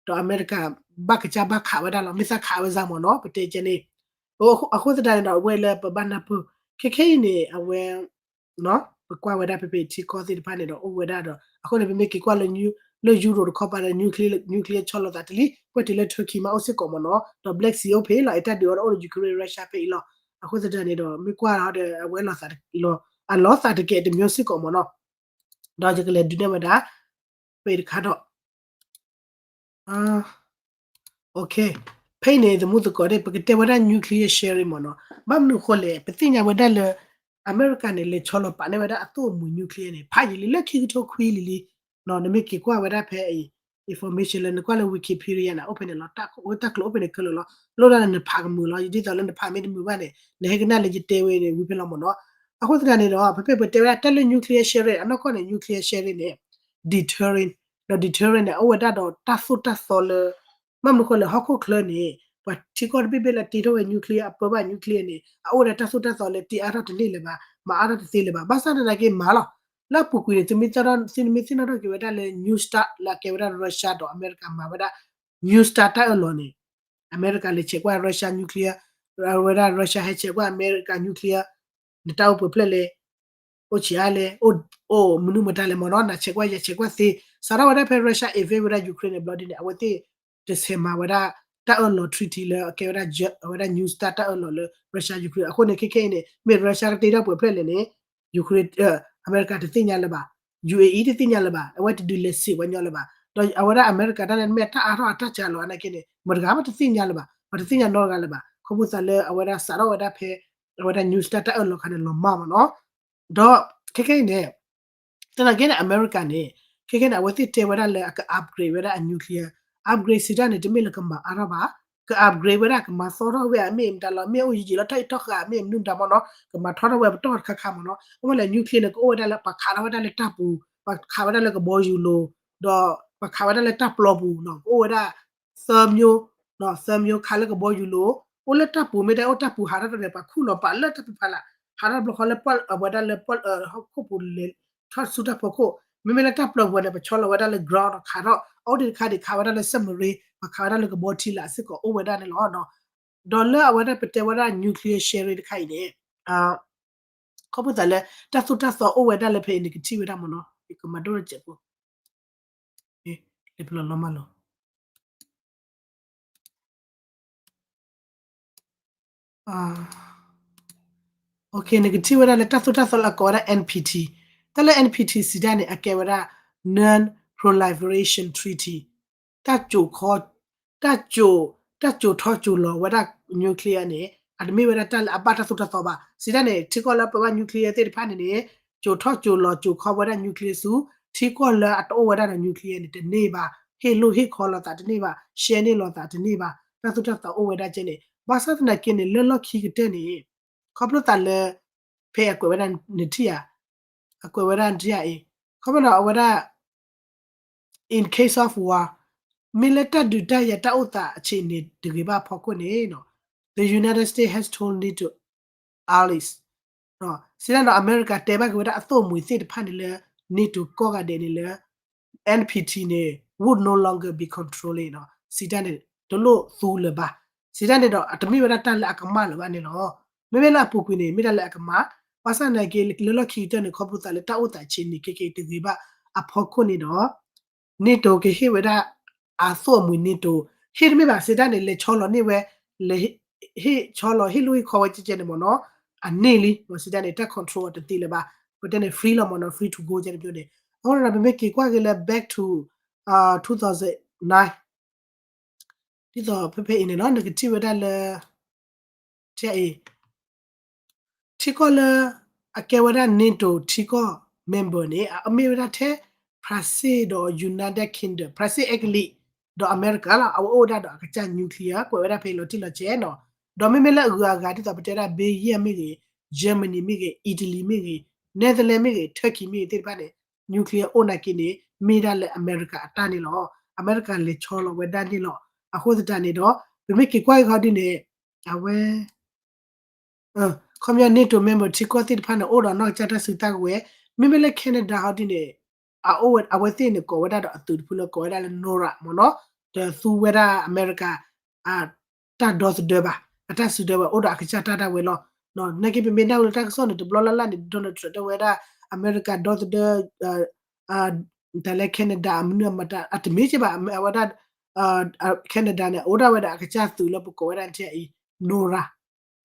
ဒီးအမဲရကၤဘၣ်ကစၢ်ဘၣ်ခးဝဲဒၣ်လီၤ မ့ၢ်သးခးဝဲစ့ၢ်မ့ၢ်နီၤ ပတဲကဲန့ၣ် အဃိသတးန့ၣ်ဒီး အဝဲလၢပဘၣ်နၢ်ပၢၢ် ခဲခဲအံၤန့ၣ် အဝဲ ပကွၢ်ဝဲဒၣ်ဖဲဖဲထံကီၢ်သ့ၣ်တဖၣ်န့ၣ်ဒီး အိၣ်ဝဲဒၣ်ဒီး အဃိန့ၣ် ပမ့ၢ်က့ၤကွၢ်လၢ လၢ Europe တခီပၤဒီး nuclear ဆီလီၤသးတလံ ကွဲးတုၤလၢ Turkey မးအိၣ်စ့ၢ်ကီးမ့ၢ်နီၤ ဒီး Black Sea အိၣ်ဖဲလီၤ Italy ဒီးအိၣ်ဒီး Ukraine Russia ဖဲအံၤလီၤ အဃိသတးန့ၣ်ဒီး မ့ၢ်ကွၢ်ဒီး အဝဲလီၤသး အလီၤသးတကဲးတမျိုးစ့ၢ်ကီးမ့ၢ်နီၤ ဒီးယကလဲၤဒုးနဲၣ်ဝဲဒၣ် ဖဲအံၤတခါဒီး ဖဲအံၤန့ၣ် သမူသကိးန့ၣ် ပကတဲဝဲဒၣ် nuclear sharing မ့ၢ်နီၤ ဘၣ်မနုၤအဃိလဲၣ် ပသ့ၣ်ညါဝဲဒၣ်လၢ အမဲရကၤန့ၣ် လဲၤဆီလီၤပာ်န့ၢ်ဝဲဒၣ်အသိၣ်အမှံၤ nuclear န့ၣ် ဖးယံာ်လံလၢခံကထိခွံလံလံ နမ့ၢ်က့ၤကွၢ်ဝဲဒၣ်ဖဲအံၤ information လၢနကွၢ်လၢ Wikipedia န့ၣ် အိၣ်ဖဲန့ၣ်လီၤ တၢ်ကျိၤအိၣ်ဖဲန့ၣ်ခဲလၢာ်လီၤ လိၣ်ဒၣ်လၢနဖးကမုာ်လီၤ ဒ်သိးလၢနဖးမ့ၢ်တမုာ်ဘၣ်န့ၣ် နဟဲကနၣ်လၢယတဲဝဲန့ၣ် ဝံၤဖဲလီၤမ့ၢ်နီၤ အဃိသတးန့ၣ်ဒီး ဖဲဖဲပတဲဝဲဒၣ်တၢ်လၢ nuclear sharing အနီၢ်ကီၢ်န့ၣ် nuclear sharing န့ၣ် deterrent ဒီး deterrent န့ၣ် အအိၣ်ဝဲဒၣ်ဒီးတၢ်သိၣ်တၢ်သီလၢ ဘၣ်မနုၤဃိလၢဟီၣ်ခိၣ်ချၢန့ၣ် ပှၤထံကီၢ်တဘ့ၣ်ဘ့ၣ်လၢတ့ထီၣ်ဝဲ nuclear အပၢဘၣ် nuclear န့ၣ် အအိၣ်ဝဲဒၣ်တၢ်သိၣ်တၢ်သီလၢတ့အါထီၣ်တန့ၢ်လၢၤဘၣ် မၤအါထီၣ်တသ့လၢၤဘၣ် ဘၣ်ဆၣ်သနာ်က့မၤလီၤ လၢအပူၤကွံာ်န့ၣ် သုမ့ၢ်သ့ၣ်နီၣ်ထီၣ်က့ၤဝဲဒၣ်လၢ New START လၢအကဲဝဲဒၣ် Russia ဒီးအမဲရကၤမၤဝဲဒၣ် New START တၢ်အၢၣ်လီၤန့ၣ် အမဲရကၤလဲၤဆဲးကွၢ် Russia nuclear ဝဲဒၣ် Russia ဟဲဆဲးကွၢ်အမဲရကၤ nuclear နတၢ်အိၣ်ပှဲၤဖျၢၣ်လဲၣ် အိၣ်ဆံးအါလဲၣ် အိၣ်မနုၤမတၤလဲၣ်မ့ၢ်နီၤ နဆဲးကွၢ်ယဆဲးကွၢ်သ့ စးထီၣ်ဝဲဒၣ်ဖဲ Russia invade ဝဲဒၣ် Ukraine န့ၣ် ဘျီဒ်န့ၣ် အဝဲသ့ၣ်တဆဲးမၤဝဲဒၣ် တၢ်အၢၣ်လီၤ treaty လၢအကဲဝဲဒၣ် အဝဲဒၣ် New START တၢ်အၢၣ်လီၤလၢ Russia Ukraine အဃိန့ၣ် ခဲခဲအံၤန့ၣ် မ့ၢ် Russia ကတ့ထီၣ်ပှဲၤဖျၢၣ်လဲၣ်န့ၣ် Ukraine အမဲရကၤတသ့ၣ်ညါလၢၤဘၣ် UAE တသ့ၣ်ညါလၢၤဘၣ် အဝဲတဒုးလဲၤစံးဝဲညီလၢၤဘၣ် ဒီးအဝဲဒၣ်အမဲရကၤတၢ်လၢမ့ၢ်တၢ်အါထီၣ်အတၢ်စှၤလီၤနာ်က့န့ၣ် မတဂၤမးတသ့ၣ်ညါလၢၤဘၣ် ပတသ့ၣ်ညါနီတဂၤလၢၤဘၣ် ခီဖျိသးလၢအဝဲဒၣ်စးထီၣ်ဝဲဒၣ်ဖဲ အဝဲဒၣ် New START တၢ်အၢၣ်လီၤခါန့ၣ်လီၤမၢ်မ့ၢ်နီၤ ဒီးခဲခဲအံၤန့ၣ် သနာ်က့န့ၣ် အမဲရကၤန့ၣ် ခဲခဲန့ၣ် အဝဲသ့ၣ်တဲဝဲဒၣ်လၢအက upgrade ဝဲဒၣ်အ nuclear upgrade စံးတၢ်န့ၣ် တမ့ၢ်လၢကမၤအါထီၣ်ဘၣ် က upgrade ဝဲဒၣ် ကမၤသီထီၣ်ဝဲအမ့ၢ်မတၤလီၤ မ့ၢ်အိၣ်ယံာ်ယံာ်လီၤ ထီၣ်အံးထီၣ်ဃာ် မ့ၢ်မနုၤမတၤမ့ၢ်နီၤ ကမၤထီထီၣ်ဝဲပတီၢ်တခါခါမ့ၢ်နီၤ အဝဲလဲၣ် nuclear န့ၣ် ကအိၣ်ဝဲဒၣ်လၢ ပှၤခးထီၣ်ဝဲဒၣ်လၢတၢ်ပူၤ ပှၤခးဝဲဒၣ်လၢကဘီယူၤလိၤ ဒီးပှၤခးဝဲဒၣ်လၢတၢ်ပျီပူၤနီၤ ကအိၣ်ဝဲဒၣ် သၢမျိုး သၢမျိုးခးလၢကဘီယူၤလိၤ အိၣ်လၢတၢ်ပူၤမ့ၢ်ဒၣ်အိၣ်တၢ်ပူၤဟးထီၣ်တၢ်န့ၣ် ပှၤခူၣ်လီၤပာ်လၢတၢ်ပူၤဖးလၢ် ဟးထီၣ်တဘျီဃီလၢပှၢ်အဝဲဒၣ်လၢပှၢ်ဟီၣ်ခိၣ်ပူၤလဲၤထီၣ်ဆူတၢ်ဖီခိၣ် မ့မ့ၢ်လၢတၢ်ပျီပူၤန့ၣ် ပဆီလီၤဝဲဒၣ်လၢ ground ဒီးခးထီၣ် အအိၣ်ဒံးတခါဒံးခးဝဲဒၣ်လၢ submarine ပှၤခးဝဲဒၣ်လၢကဘီထံလာ်စ့ၢ်ကီးအိၣ်ဝဲဒၣ်န့ၣ်လီၤ. ဒီးလၢအဝဲဒၣ်ပတဲဝဲဒၣ် nuclear sharing တခါအံၤန့ၣ် ခီဖျိသးလၢ တၢ်သိၣ်တၢ်သီအိၣ်ဝဲဒၣ်လၢဖဲအံၤ နကထံၣ်ဝဲဒၣ်မ့ၢ်နီၤ ယကမၤဒိၣ်တစဲးဖိ လၢပလီၤလီၤမးလီၤ နကထံၣ်ဝဲဒၣ်လၢတၢ်သိၣ်တၢ်သီလၢအကိးဝဲဒၣ် NPT တၢ်လၢ NPT စံးတၢ်န့ၣ် အကဲဝဲဒၣ် Non-Proliferation Treaty တၢ် တၢ် တၢ်စိာ်ထီၣ်စိာ်လီၤဝဲဒၣ် nuclear န့ၣ် အတမ့ၢ်ဝဲဒၣ်တၢ်လၢအဘၣ်တၢ်သိၣ်တၢ်သီဘၣ် စံးတၢ်န့ၣ် ထံကီၢ်လၢပဘၣ် nuclear သ့ၣ်တဖၣ်န့ၣ်န့ၣ် စိာ်ထီၣ်စိာ်လီၤစိာ်ခီဝဲဒၣ် nuclear ဆူ ထံကီၢ်လၢအတအိၣ်ဝဲဒၣ်ဒီး nuclear န့ၣ် တန့ၢ်ဘၣ် ဟ့ၣ်လိၣ်ဟ့ၣ်ခီလိာ်သးတန့ၢ်ဘၣ် ရှဲန့ၢ်လိာ်သးတန့ၢ်ဘၣ် တၢ်သိၣ်တၢ်သီအိၣ်ဝဲဒၣ်ကဲန့ၣ် ဘၣ်ဆၣ်သနာ်က့န့ၣ် လၢလီၢ်ခံကတၢၢ်န့ၣ် ခီဖျိသးလၢ ဖဲအကွဲးဝဲဒၣ်နထံၣ်ဧါ အကွဲးဝဲဒၣ်နထံၣ်ဧါအံၤ ခီဖျိဒီးအဝဲဒၣ် in case of war, မ့ၢ်လၢတၢ်ဒုးတၢ်ယၤတၢ်အိၣ်သးအဆံးန့ၣ်တဂ့ၤဘၣ်အဖီခိၣ်န့ၣ် the United States has told NATO allies စံးတၢ်န့ၣ်ဒီး အမဲရကၤတဲဘၣ်က့ၤဝဲဒၣ်အသိၣ်မှံၤသ့ၣ်တဖၣ်န့ၣ်လၢ NATO ကိးဂၤဒဲးန့ၣ်လၢ NPT န့ၣ် would no longer be controlled န့ၣ် စံးတၢ်န့ၣ် တလိၣ်သူလၢၤဘၣ်. စံးတၢ်န့ၣ်ဒီး အတမ့ၢ်ဝဲဒၣ်တၢ်လၢအကမၣ်လၢၤဘၣ်န့ၣ်လီၤ. မ့မ့ၢ်လၢအပူၤကွံာ်န့ၣ် မ့ၢ်တၢ်လၢအကမၣ်, ဘၣ်ဆၣ်သနာ်က့ လၢလီၢ်ခံကတၢၢ်န့ၣ် ခီဖျိသးလၢတၢ်အိၣ်သးဆံးန့ၣ် ခဲကဲတဂ့ၤဘၣ်အဖီခိၣ်န့ၣ်ဒီး NATO ကဟ့ၣ်ဝဲဒၣ် အသိၣ်အမှံၤ NATO ဟ့ၣ်တမ့ၢ်ဘၣ် စံးတၢ်န့ၣ် လဲၤဆီလီၤန့ၢ်ဝဲ, လဲၤဟ့ၣ်ဆီလီၤ ဟ့ၣ်လိၣ်ဟ့ၣ်ခီဝဲကဲကဲန့ၣ်မ့ၢ်နီၤ, အန့ၢ်လံ စံးတၢ်န့ၣ် တၢ် control အတသ့လၢၤဘၣ်, ပတဲန့ၣ် free လီၤမ့ၢ်နီၤ free to go ကဲန့ၣ်န့ၣ်, အဃိန့ၣ်ဒီး ပမ့ၢ်က့ၤကွၢ်က့ၤလၢ back to two thousand nine ဒ်သိးဖဲဖဲအံၤန့ၣ်လီၤ နကထံၣ်ဝဲဒၣ်လၢ ထံအံၤ ထံကီၢ်လၢ အကဲဝဲဒၣ် NATO ထံကီၢ် member န့ၣ် အမ့ၢ်ဝဲဒၣ်ထဲ ဖရၣ်စ့ၣ်ဒီး United Kingdom, ဖရၣ်စ့ၣ်အဲကလံး ဒီးအမဲရကၤလီၤ. အဝဲအိၣ်ဝဲဒၣ်ဒီးအကစၢ် nuclear ကွဲးဝဲဒၣ်ဖဲလီၤတံၢ်လီၤဆဲးနီၤ. ဒီးမ့မ့ၢ်လၢအဂုၤအဂၤဒ်သိးပတဲဒၣ် Belgium မ့ၢ်ဂ့ၤ, Germany မ့ၢ်ဂ့ၤ, Italy မ့ၢ်ဂ့ၤ, Netherlands မ့ၢ်ဂ့ၤ, Turkey မ့ၢ်ဂ့ၤသ့ၣ်တဖၣ်န့ၣ် nuclear အိၣ်နာ်က့န့ၣ် မ့ၢ်ဒၣ်လၢအမဲရကၤအတၢ်န့ၣ်လီၤ. အမဲရကၤလဲၤဆီလီၤဝဲဒၣ်န့ၣ်လီၤ. အဃိသတးန့ၣ်ဒီး ပမ့ၢ်က့ၤကွၢ်က့ၤခီဒ်န့ၣ် အဝဲ ခီပညီ NATO member ထံကီၢ်သ့ၣ်တဖၣ်န့ၣ် အိၣ်ဒီးနီၢ်ကစၢ်တၢ်စုတၢ်ကဝဲၤ, မ့မ့ၢ်လၢ Canada ဟီဒ်န့ၣ် အအိၣ်ဝဲ အဝဲသ့ၣ်န့ၣ်ကိးဝဲဒၣ်ဒီးအသုးတဖုလၢကိးဝဲဒၣ်လၢ NORAD မ့ၢ်နီၤ, တသူဝဲဒၣ်အမဲရကၤ တၢ်ဒီသဒၢဘၣ်, အတၢ်စုဒၢဝဲအိၣ်ဒီးအကစၢ်တၢ်ဒၣ်ဝဲလီၤ. နာ်က့ပမ့ၢ်ဒၣ်ဝဲလၢတၢ်ကစီၣ်န့ၣ် တဘျီလၢ်လၢ်န့ၣ် Donald Trump တဲဝဲဒၣ် အမဲရကၤဒီသဒၢ တၢ်လၢ Canada အမနုၤအမတၤ အတမ့ၢ်က့ဘၣ်, အဝဲဒၣ် Canada န့ၣ် အိၣ်ဒၣ်ဝဲဒၣ်အကစၢ်သုးလၢပကိးဝဲဒၣ်ထဲအံၤ NORAD,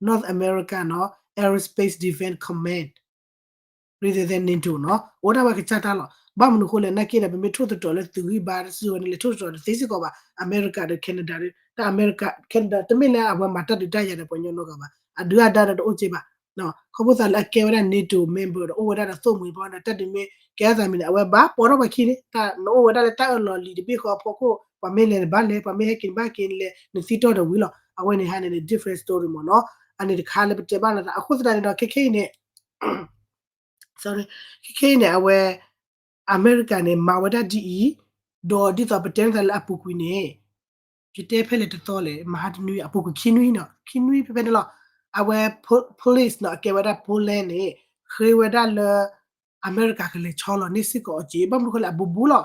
North America နီၤ Aerospace Defense Command, rather than NATO နီၤ, အိၣ်ဒၣ်ဝဲကစၢ်တၢ်လီၤ. ဘၣ်မနုၤအဃိလဲၣ် နာ်က့ဒီး ပမ့ၢ်ထိၣ်သတြီၤလၢသုးဂံၢ်ဘါတစုဝဲန့ၣ် လဲၤထိၣ်သတြီၤတသ့စ့ၢ်ကီးဘၣ် အမဲရကၤဒီး Canada ဒီး တၢ်အမဲရကၤ Canada တမ့ၢ်လၢအဝဲမၤတၢ်ဒုးတၢ်ယၤဒီးပှၤကညီနီတဂၤဘၣ်, အဒုးအဒါဒီးတအိၣ်က့ဘၣ် ခီဖျိသးလၢအကဲဝဲဒၣ် NATO member ဒီးအိၣ်ဝဲဒၣ်ဒီးသိၣ်မှံၤဘၣ်ဒီး တၢ်ဒုးမ့ၢ်ကဲအသးမံၤန့ၣ် အဝဲဘၣ်ပိာ်ထီၣ်ပှၤခံန့ၣ် တၢ်နအိၣ်ဝဲဒၣ်လၢတၢ်အၢၣ်လီၤလံာ်တဘ့ၣ်ဃီအဖီခိၣ် ပှၤမ့ၢ်လဲၤနဘၣ်လဲၤ ပှၤမ့ၢ်ဟဲက့ၤနဘၣ်က့ၤလဲၤ နသံတီၢ်ဒီးဝံၤလီၤ. အဝဲန့ၣ်ဟါန့ၣ်န့ၣ် different story မ့ၢ်နီၤ, အန့ၣ်တခါလၢပတဲဘၣ်လိာ်သး အဃိသတးန့ၣ်ဒီး ခဲခဲအံၤန့ၣ် sorry, ခဲခဲအံၤန့ၣ် အဝဲ အမဲရကၤန့ၣ် မၤဝဲဒၣ်ဒ်အံၤ, ဒီးဒ်သိးပတဲလိာ်သးလၢအပူၤကွံာ်န့ၣ် ယတဲဖဲလဲၣ်တသီလဲၣ် မဟါတနွံ အပူၤကွံာ်ခံနွံနီၤ ခံနွံဖဲဖဲန့ၣ်လီၤ. အဝဲ police နီၤ အကဲဝဲဒၣ် Poland န့ၣ် ဃ့ဝဲဒၣ်လၢ အမဲရကၤကလဲၤဆီလီၤန့ၢ်စ့ၢ်ကီးအီၤက့ၤ ဘၣ်မနုၤဃိလဲၣ် အဘူးဘူးလီၤ.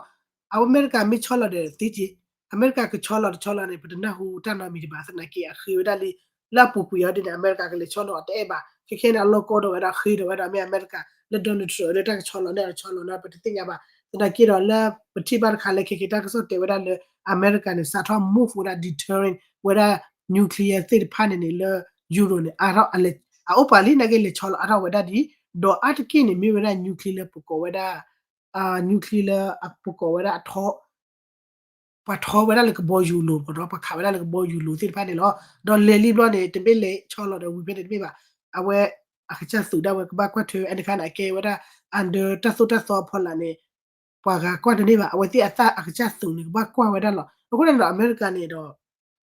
အဝဲအမဲရကၤမ့ၢ်ဆီလီၤဒီးသ့က့ၤ အမဲရကၤကဆီလီၤတဆီလီၤန့ၣ် ပတနၢ်ဟူတၢ်နီတမံၤတဘၣ် သနာ်က့ အဃ့ဝဲဒၣ်လံ လၢအပူၤကွံာ်အီၤဒ်န့ၣ် အမဲရကၤကလဲၤဆီလီၤအီၤတအဲၣ်ဘၣ် ခဲခဲန့ၣ် အလီၢ်ကီဒိးဝဲဒၣ်ဃ့ဒိးဝဲဒၣ်မ့ၢ်အမဲရကၤ လၢ Donald Trump လၢတၢ်ကဆီလီၤန့ၢ်အီၤတဆီလီၤန့ၢ် ပတသ့ၣ်ညါဘၣ်. သနာ်က့ဒီးလၢပထံၣ်ဘၣ်တခါလၢခဲခဲတၢ်ကစီၣ်တဲဝဲဒၣ်လၢ အမဲရကၤန့ၣ် စးထီၣ် move ဝဲဒၣ် deterrent ဝဲဒၣ် nuclear သ့ၣ်တဖၣ်န့ၣ်န့ၣ် လၢ Europe န့ၣ် အါထီၣ် အအိၣ်ပှၤလံ နာ်က့လဲၤဆီလီၤအါထီၣ်ဝဲဒၣ်ဒ် ဒီးအါတက့ၢ်န့ၣ် မ့ၢ်ဝဲဒၣ် nuclear လၢပကိးဝဲဒၣ် nuclear လၢအပကိးဝဲဒၣ်အထီ ပှၤထီဝဲဒၣ်လၢကဘီယူၤလိၤမ့ၢ်နီၤ ပှၤခးဝဲဒၣ်လၢကဘီယူၤလိၤသ့ၣ်တဖၣ်န့ၣ်လီၤ. ဒီးလဲၤလံဘျီန့ၣ် တမ့ၢ်လဲၤဆီလီၤဒီးဝံၤဖဲန့ၣ်တမ့ၢ်ဘၣ်. အဝဲအကစၢ်သုးဒၣ်ဝဲကဘၣ်ကွၢ်ထွဲဝဲ အန့ၣ်တခါန့ၣ် အကဲဝဲဒၣ် under တၢ်သိၣ်တၢ်သီအဖီလာ်န့ၣ် ပှၤဂၤကွၢ်တန့ၢ်ဘၣ်. အဝဲသ့ၣ်အသးအကစၢ်သုးန့ၣ် ကဘၣ်ကွၢ်ဝဲဒၣ်လီၤ. အဃိန့ၣ်ဒီး အမဲရကၤန့ၣ်ဒီး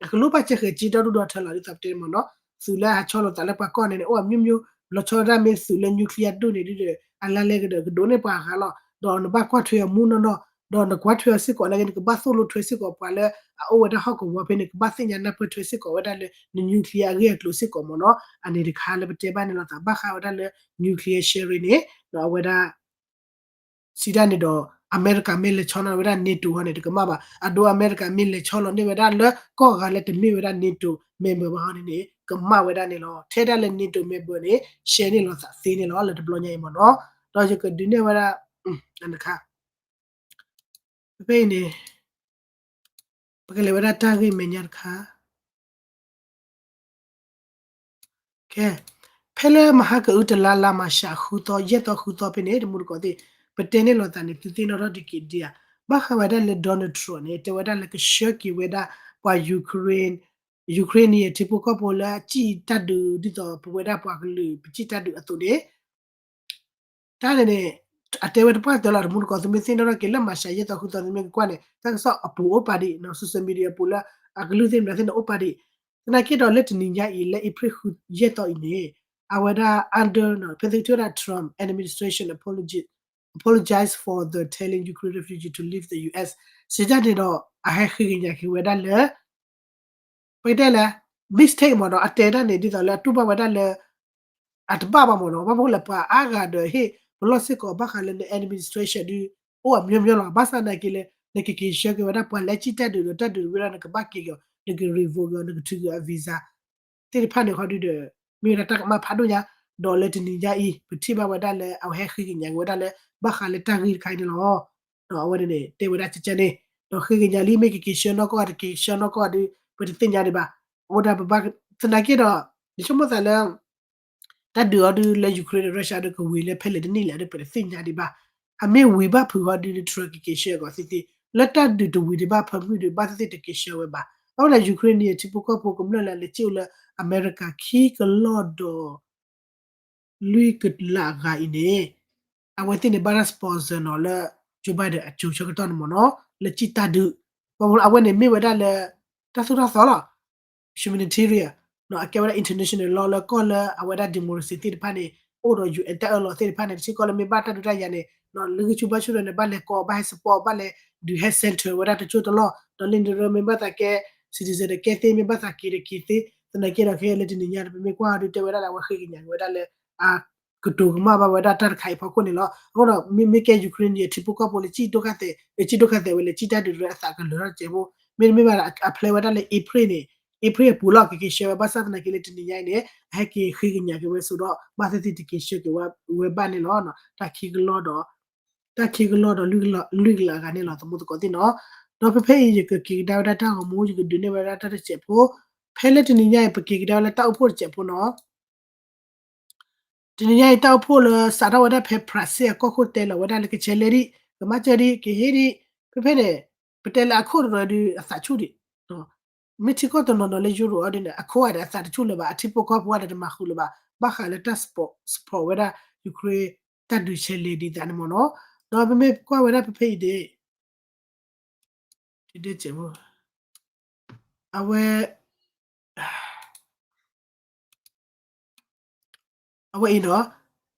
အကလိၣ်ဘၣ်စဲဃဲၤက့ဒီဒူၣ်ဒီထၢလီၤ ဒ်သိးပတဲမ့ၢ်နီၤ သုးလၢအဟးဆီလီၤသးလၢပှၤကီၢ်န့ၣ်န့ၣ် အိၣ်အမျိုးမျိုး လီၤဆီဒၣ်မ့ၢ်သုးလၢ nuclear ဒိၣ်န့ၣ်ဒ်ဒီး အလါလဲကဒီး ကဒိးန့ၢ်ပှၤအဂၤလီၤ. ဒီးနဘၣ်ကွၢ်ထွဲအီၤမူနီၢ်နီၢ် ဒီးနကွၢ်ထွဲအီၤစ့ၢ်ကီးနာ်က့ နကဘၣ်သိၣ်လိထွဲစ့ၢ်ကီးပှၤလၢအအိၣ်ဝဲဒၣ်ဟီၣ်ကဝီၤဖဲန့ၣ် ကဘၣ်သ့ၣ်ညါနၢ်ပၢၢ်ထွဲစ့ၢ်ကီးဝဲဒၣ်လၢန nuclear အဂ့ၢ်အကျိၤစ့ၢ်ကီးမ့ၢ်နီၤ. အန့ၣ်တခါလၢပတဲဘၣ်န့ၣ်လီၤသး ဘၣ်ဃးဝဲဒၣ်လၢ nuclear sharing န့ၣ် ဒီးအဝဲဒၣ် စံးဒၣ်န့ၣ်ဒီး အမဲရကၤမ့ၢ်လဲၤဆီလီၤဝဲဒၣ် NATO ဟီန့ၣ် တကမၣ်ဘၣ်. အဒိအမဲရကၤမ့ၢ်လဲၤဆီလီၤန့ၢ်ဝဲဒၣ်လၢကီၢ်ဂၤလၢတမ့ၢ်ဝဲဒၣ် NATO member ဘၣ်ဟီန့ၣ်န့ၣ် ကမၣ်ဝဲဒၣ်န့ၣ်လီၤ. ထဲဒၣ်လၢ NATO member န့ၣ် share န့ၢ်လိာ်သးသ့န့ၣ်လီၤ လၢတဘျီညါအံၤမ့ၢ်နီၤ. ဒီးယကဒုးနဲၣ်ဝဲဒၣ် တခါ ဖဲဖဲအံၤန့ၣ် ပကလဲၤဝဲဒၣ်တၢ်ဂ့ၢ်မဲာ်ညါတခါ ကဲ ဖဲလၢမဟါကအုတလါ လါမၢ်ၡး ဃုသီ ယဲၢ်သီဃုသီဖဲန့ၣ် တမူတကိးသ့ၣ် ပတဲန့ၢ်လိာ်သးန့ၣ် သုသ့ၣ်နီၣ်ထီၣ်ဒံးက့ၤဒံးဧါ. ဘၣ်ဃးဝဲဒၣ်လၢ Donald Trump န့ၣ် တဲဝဲဒၣ်လၢကဆှၢက့ၤဝဲဒၣ်ပှၤ Ukraine, Ukraine န့ၣ် ထံဖိကီၢ်ဖိလၢအစံၣ်တၢ်ဒုး ဒ်သိးပဝဲဒၣ်ပှၤကလုာ် ပစံၣ်တၢ်ဒုးအသိးန့ၣ် တၢ်န့ၣ်န့ၣ် အတဲဝဲတပှၢ်တၢၢ်လီၤ တမူတကိး သုမ့ၢ်သ့ၣ်နီၣ်ထီၣ်က့ၤလၢမၢ်ၡး ယဲၢ်သီဃုသီ သုမ့ၢ်ကကွၢ်န့ၣ် တၢ်ကစီၣ်အပူၤအိၣ်ပာ်ဒံး social media အပူၤလၢ အကလုၢ်သ့ၣ်မတၤသ့ၣ်န့ၣ်အိၣ်ပာ်ဒံး. သနာ်က့ဒီးလၢတနံၤညါအံၤ လၢအ့ဖြ့ၣ်ဃု ယဲၢ်သီအံၤန့ၣ် အဝဲဒၣ် under ဖဲသုထံၣ်ဝဲဒၣ် Trump administration apology apologize for the telling Ukraine refugee to leave the U S စံးတၢ်န့ၣ်ဒီး အဟဲဃ့ကညးက့ၤဝဲဒၣ်လၢ ပကတဲလၢ mistake မ့ၢ်နီၤ အတဲတၢ်န့ၣ် ဒ်သိးလၢအတူၢ်ဘၣ်ဝဲဒၣ်လၢ အတဘၣ်ဘၣ်မ့ၢ်နီၤ ဘၣ်မနုၤလဲၣ် ပှၤအါဂၤဒီးဟ့ၣ်ပလီၢ်စ့ၢ်ကီးဘၣ်ဃးလၢန administration ဒုး အိၣ်အမျိုးမျိုးလီၤ ဘၣ်ဆၣ်သနာ်က့လၢ နကက့ၤဆှၢက့ၤဝဲဒၣ်ပှၤလၢစံၣ်တၢ်ဒုးဒီးတၢ်ဒုးဝဲဒၣ် နကဘၣ်က့ၤက့ၤအီၤ နက revoke က့ၤအီၤ နကထုးက့ၤအ visa သ့ၣ်တဖၣ်န့ၣ်ခီဒုးဒီး မ့ၢ်ဝဲဒၣ်တၢ်ကမၣ်ဖးဒိၣ်ညါ ဒီးလၢတနံၤညါအံၤ ပထံၣ်ဘၣ်ဝဲဒၣ်လၢအဝဲဟဲဃ့ကညးက့ၤဝဲဒၣ်လၢ ဘၣ်ဃးလၢတၢ်ဂ့ၢ်တခါအံၤန့ၣ်လီၤ. ဒီးအဝဲန့ၣ်န့ၣ် တဲဝဲဒၣ်ကကဲန့ၣ် ဒီးဃ့ကညးလံ မ့ၢ်ကက့ၤဆှၢနီၢ်ကီၢ် တက့ၤဆှၢနီၢ်ကီၢ်ဒုး ပတသ့ၣ်ညါဒံးဘၣ်. အဃိဒၣ်ပဘၣ်သနာ်က့ဒီး ယဆိကမိၣ်သးလၢ တၢ်ဒုးအီၤဒုးလၢ Ukraine ဒီး Russia ဒီးကဝံၤလၢဖဲလဲၣ်တနံၣ်လဲၣ်ဒီး ပတသ့ၣ်ညါဒံးဘၣ်. အမ့ၢ်ဝံၤဘၣ်ဖုးဃီဒုး Trump ကက့ၤဆှၢက့ၤသ့သ့ လၢတၢ်ဒုးတဝံၤဒံးဘၣ်ဖၢမုၢ်ဒုး ဘၣ်သ့ၣ်သ့ၣ်တက့ၤဆှၢဝဲဘၣ်. အဃိန့ၣ် Ukraine န့ၣ် ထံဖိကီၢ်ဖိကမျၢၢ်လၢလဲၤစံၣ်အိၣ်လၢအမဲရကၤခံကလီၢ်ဒီး လွံၢ်ကလးအဂၤအံၤန့ၣ် အဝဲသ့ၣ်န့ၣ်ဘၣ်တၢ် sponsor နီၤလၢ Joe Biden အစိၤဆၢကတီၢ်န့ၣ်မ့ၢ်နီၤ လၢစံၣ်တၢ်ဒုး အဝဲန့ၣ်မ့ၢ်ဝဲဒၣ်လၢ တၢ်သိၣ်တၢ်သီလီၤ humanitarian နီၤ အကဲဝဲဒၣ် international law လၢကီၢ်လၢအဝဲဒၣ် democracy သ့ၣ်တဖၣ်န့ၣ် အိၣ်ဒီး ယူၣ်အဲၣ် တၢ်အၢၣ်လီၤသ့ၣ်တဖၣ်န့ၣ် ထံကီၢ်လၢမ့ၢ်ဘၣ်တၢ်ဒုးတၢ်ယၤန့ၣ် လၢဂံၢ်ဆူၣ်ဘါဆူၣ်ဒီးန့ၣ် ဘၣ်လဲၤကိး ဘၣ်ဟဲ support ဘၣ်လဲၤဒုးဟဲ center ဝဲဒၣ်တစိၢ်တလီၢ် ဒီးလၢန့ၣ်ဒီးမ့ၢ်ဘၣ်သးကဲ citizen ဒီးကဲသ့ မ့ၢ်ဘၣ်သးက့ၤဒီးက့ၤသ့ သနာ်က့ဒီးခဲလၢတနံၤညါဒီး ပမ့ၢ်ကွၢ်အီၤဒုးတဲဝဲဒၣ်လၢအဝဲဃ့ကညးက့ၤဝဲဒၣ်လၢ အကတိၤကမၣ်ဘၣ်ဝဲဒၣ်တၢ်တခါအံၤဖီခိၣ်န့ၣ်လီၤ. အဃိဒီး မ့မ့ၢ်ကဲ Ukraine န့ၣ် ထံဖိကီၢ်ဖိလၢစံၣ်ဒိၣ်ခါသဲး စံၣ်ဒိၣ်ခါသဲးဝဲလၢစံၣ်တၢ်ဒုးလၢအသးကလၢၤထီၣ်တစဲးဖိ မ့တမ့ၢ်ဘၣ်ဒီး အဖျဲဝဲဒၣ်လၢ April န့ၣ် April အပူၤလီၤ ကက့ၤဆှၢဝဲ ဘၣ်ဆၣ်သနာ်က့လၢတနံၤညါအံၤန့ၣ် အဟဲက့ၤဃ့ကညးက့ၤဝဲဆိဒီး ဘၣ်သ့ၣ်သ့ၣ်တက့ၤဆှၢက့ၤဝဲဘၣ်န့ၣ်လီၤ. တၢ်ခံကလီၢ်ဒီး တၢ်ခံကလီၢ်ဒီးလွံၢ်ကလးအဂၤန့ၣ်လီၤ သမူသကိးသ့ၣ်နီၤ. ဒီးဖဲဖဲအံၤယကက့ၤကဒါဝဲဒၣ်တၢ်ဂီၤမူ ယကဒုးနဲၣ်ဝဲဒၣ်တၢ်တစဲးဖိ ဖဲလၢတနံၤညါအံၤ ပက့ၤကဒါဝဲလၢတၢ်အိၣ်ဖှိၣ်တစဲးဖိနီၤ. တနံၤညါအံၤတၢ်အိၣ်ဖှိၣ်လၢစးထီၣ်ဝဲဒၣ်ဖဲ Brazil အကီၢ်ခိၣ်တဲလီၤဝဲဒၣ်လၢကဆဲးလဲဒံး ကမၤစၢၤဒံး ကဟ့ၣ်ဒံး ဖဲဖဲန့ၣ် ပတဲလၢအခိၣ်တရၢဒုးအသးဆူၣ်ဒံး မ့ၢ်ထံကီၢ်တနီၤနီၤလၢ Europe အီၤဒ်န့ၣ် အခိၣ်အါဒီးအသးတဆူၣ်လၢၤဘၣ် အထံဖိကီၢ်ဖိအါဒီးတမၤဃုာ်လၢၤဘၣ် ဘၣ်ဃးလၢတၢ် support ဝဲဒၣ် Ukraine တၢ်ဒုးဆဲးလဲဒ်သိးန့ၣ်မ့ၢ်နီၤ. ဒီးပမ့ၢ်ကွၢ်ဝဲဒၣ်ဖဲဖဲအံၤန့ၣ် အဝဲ အဝဲအံၤနီၤ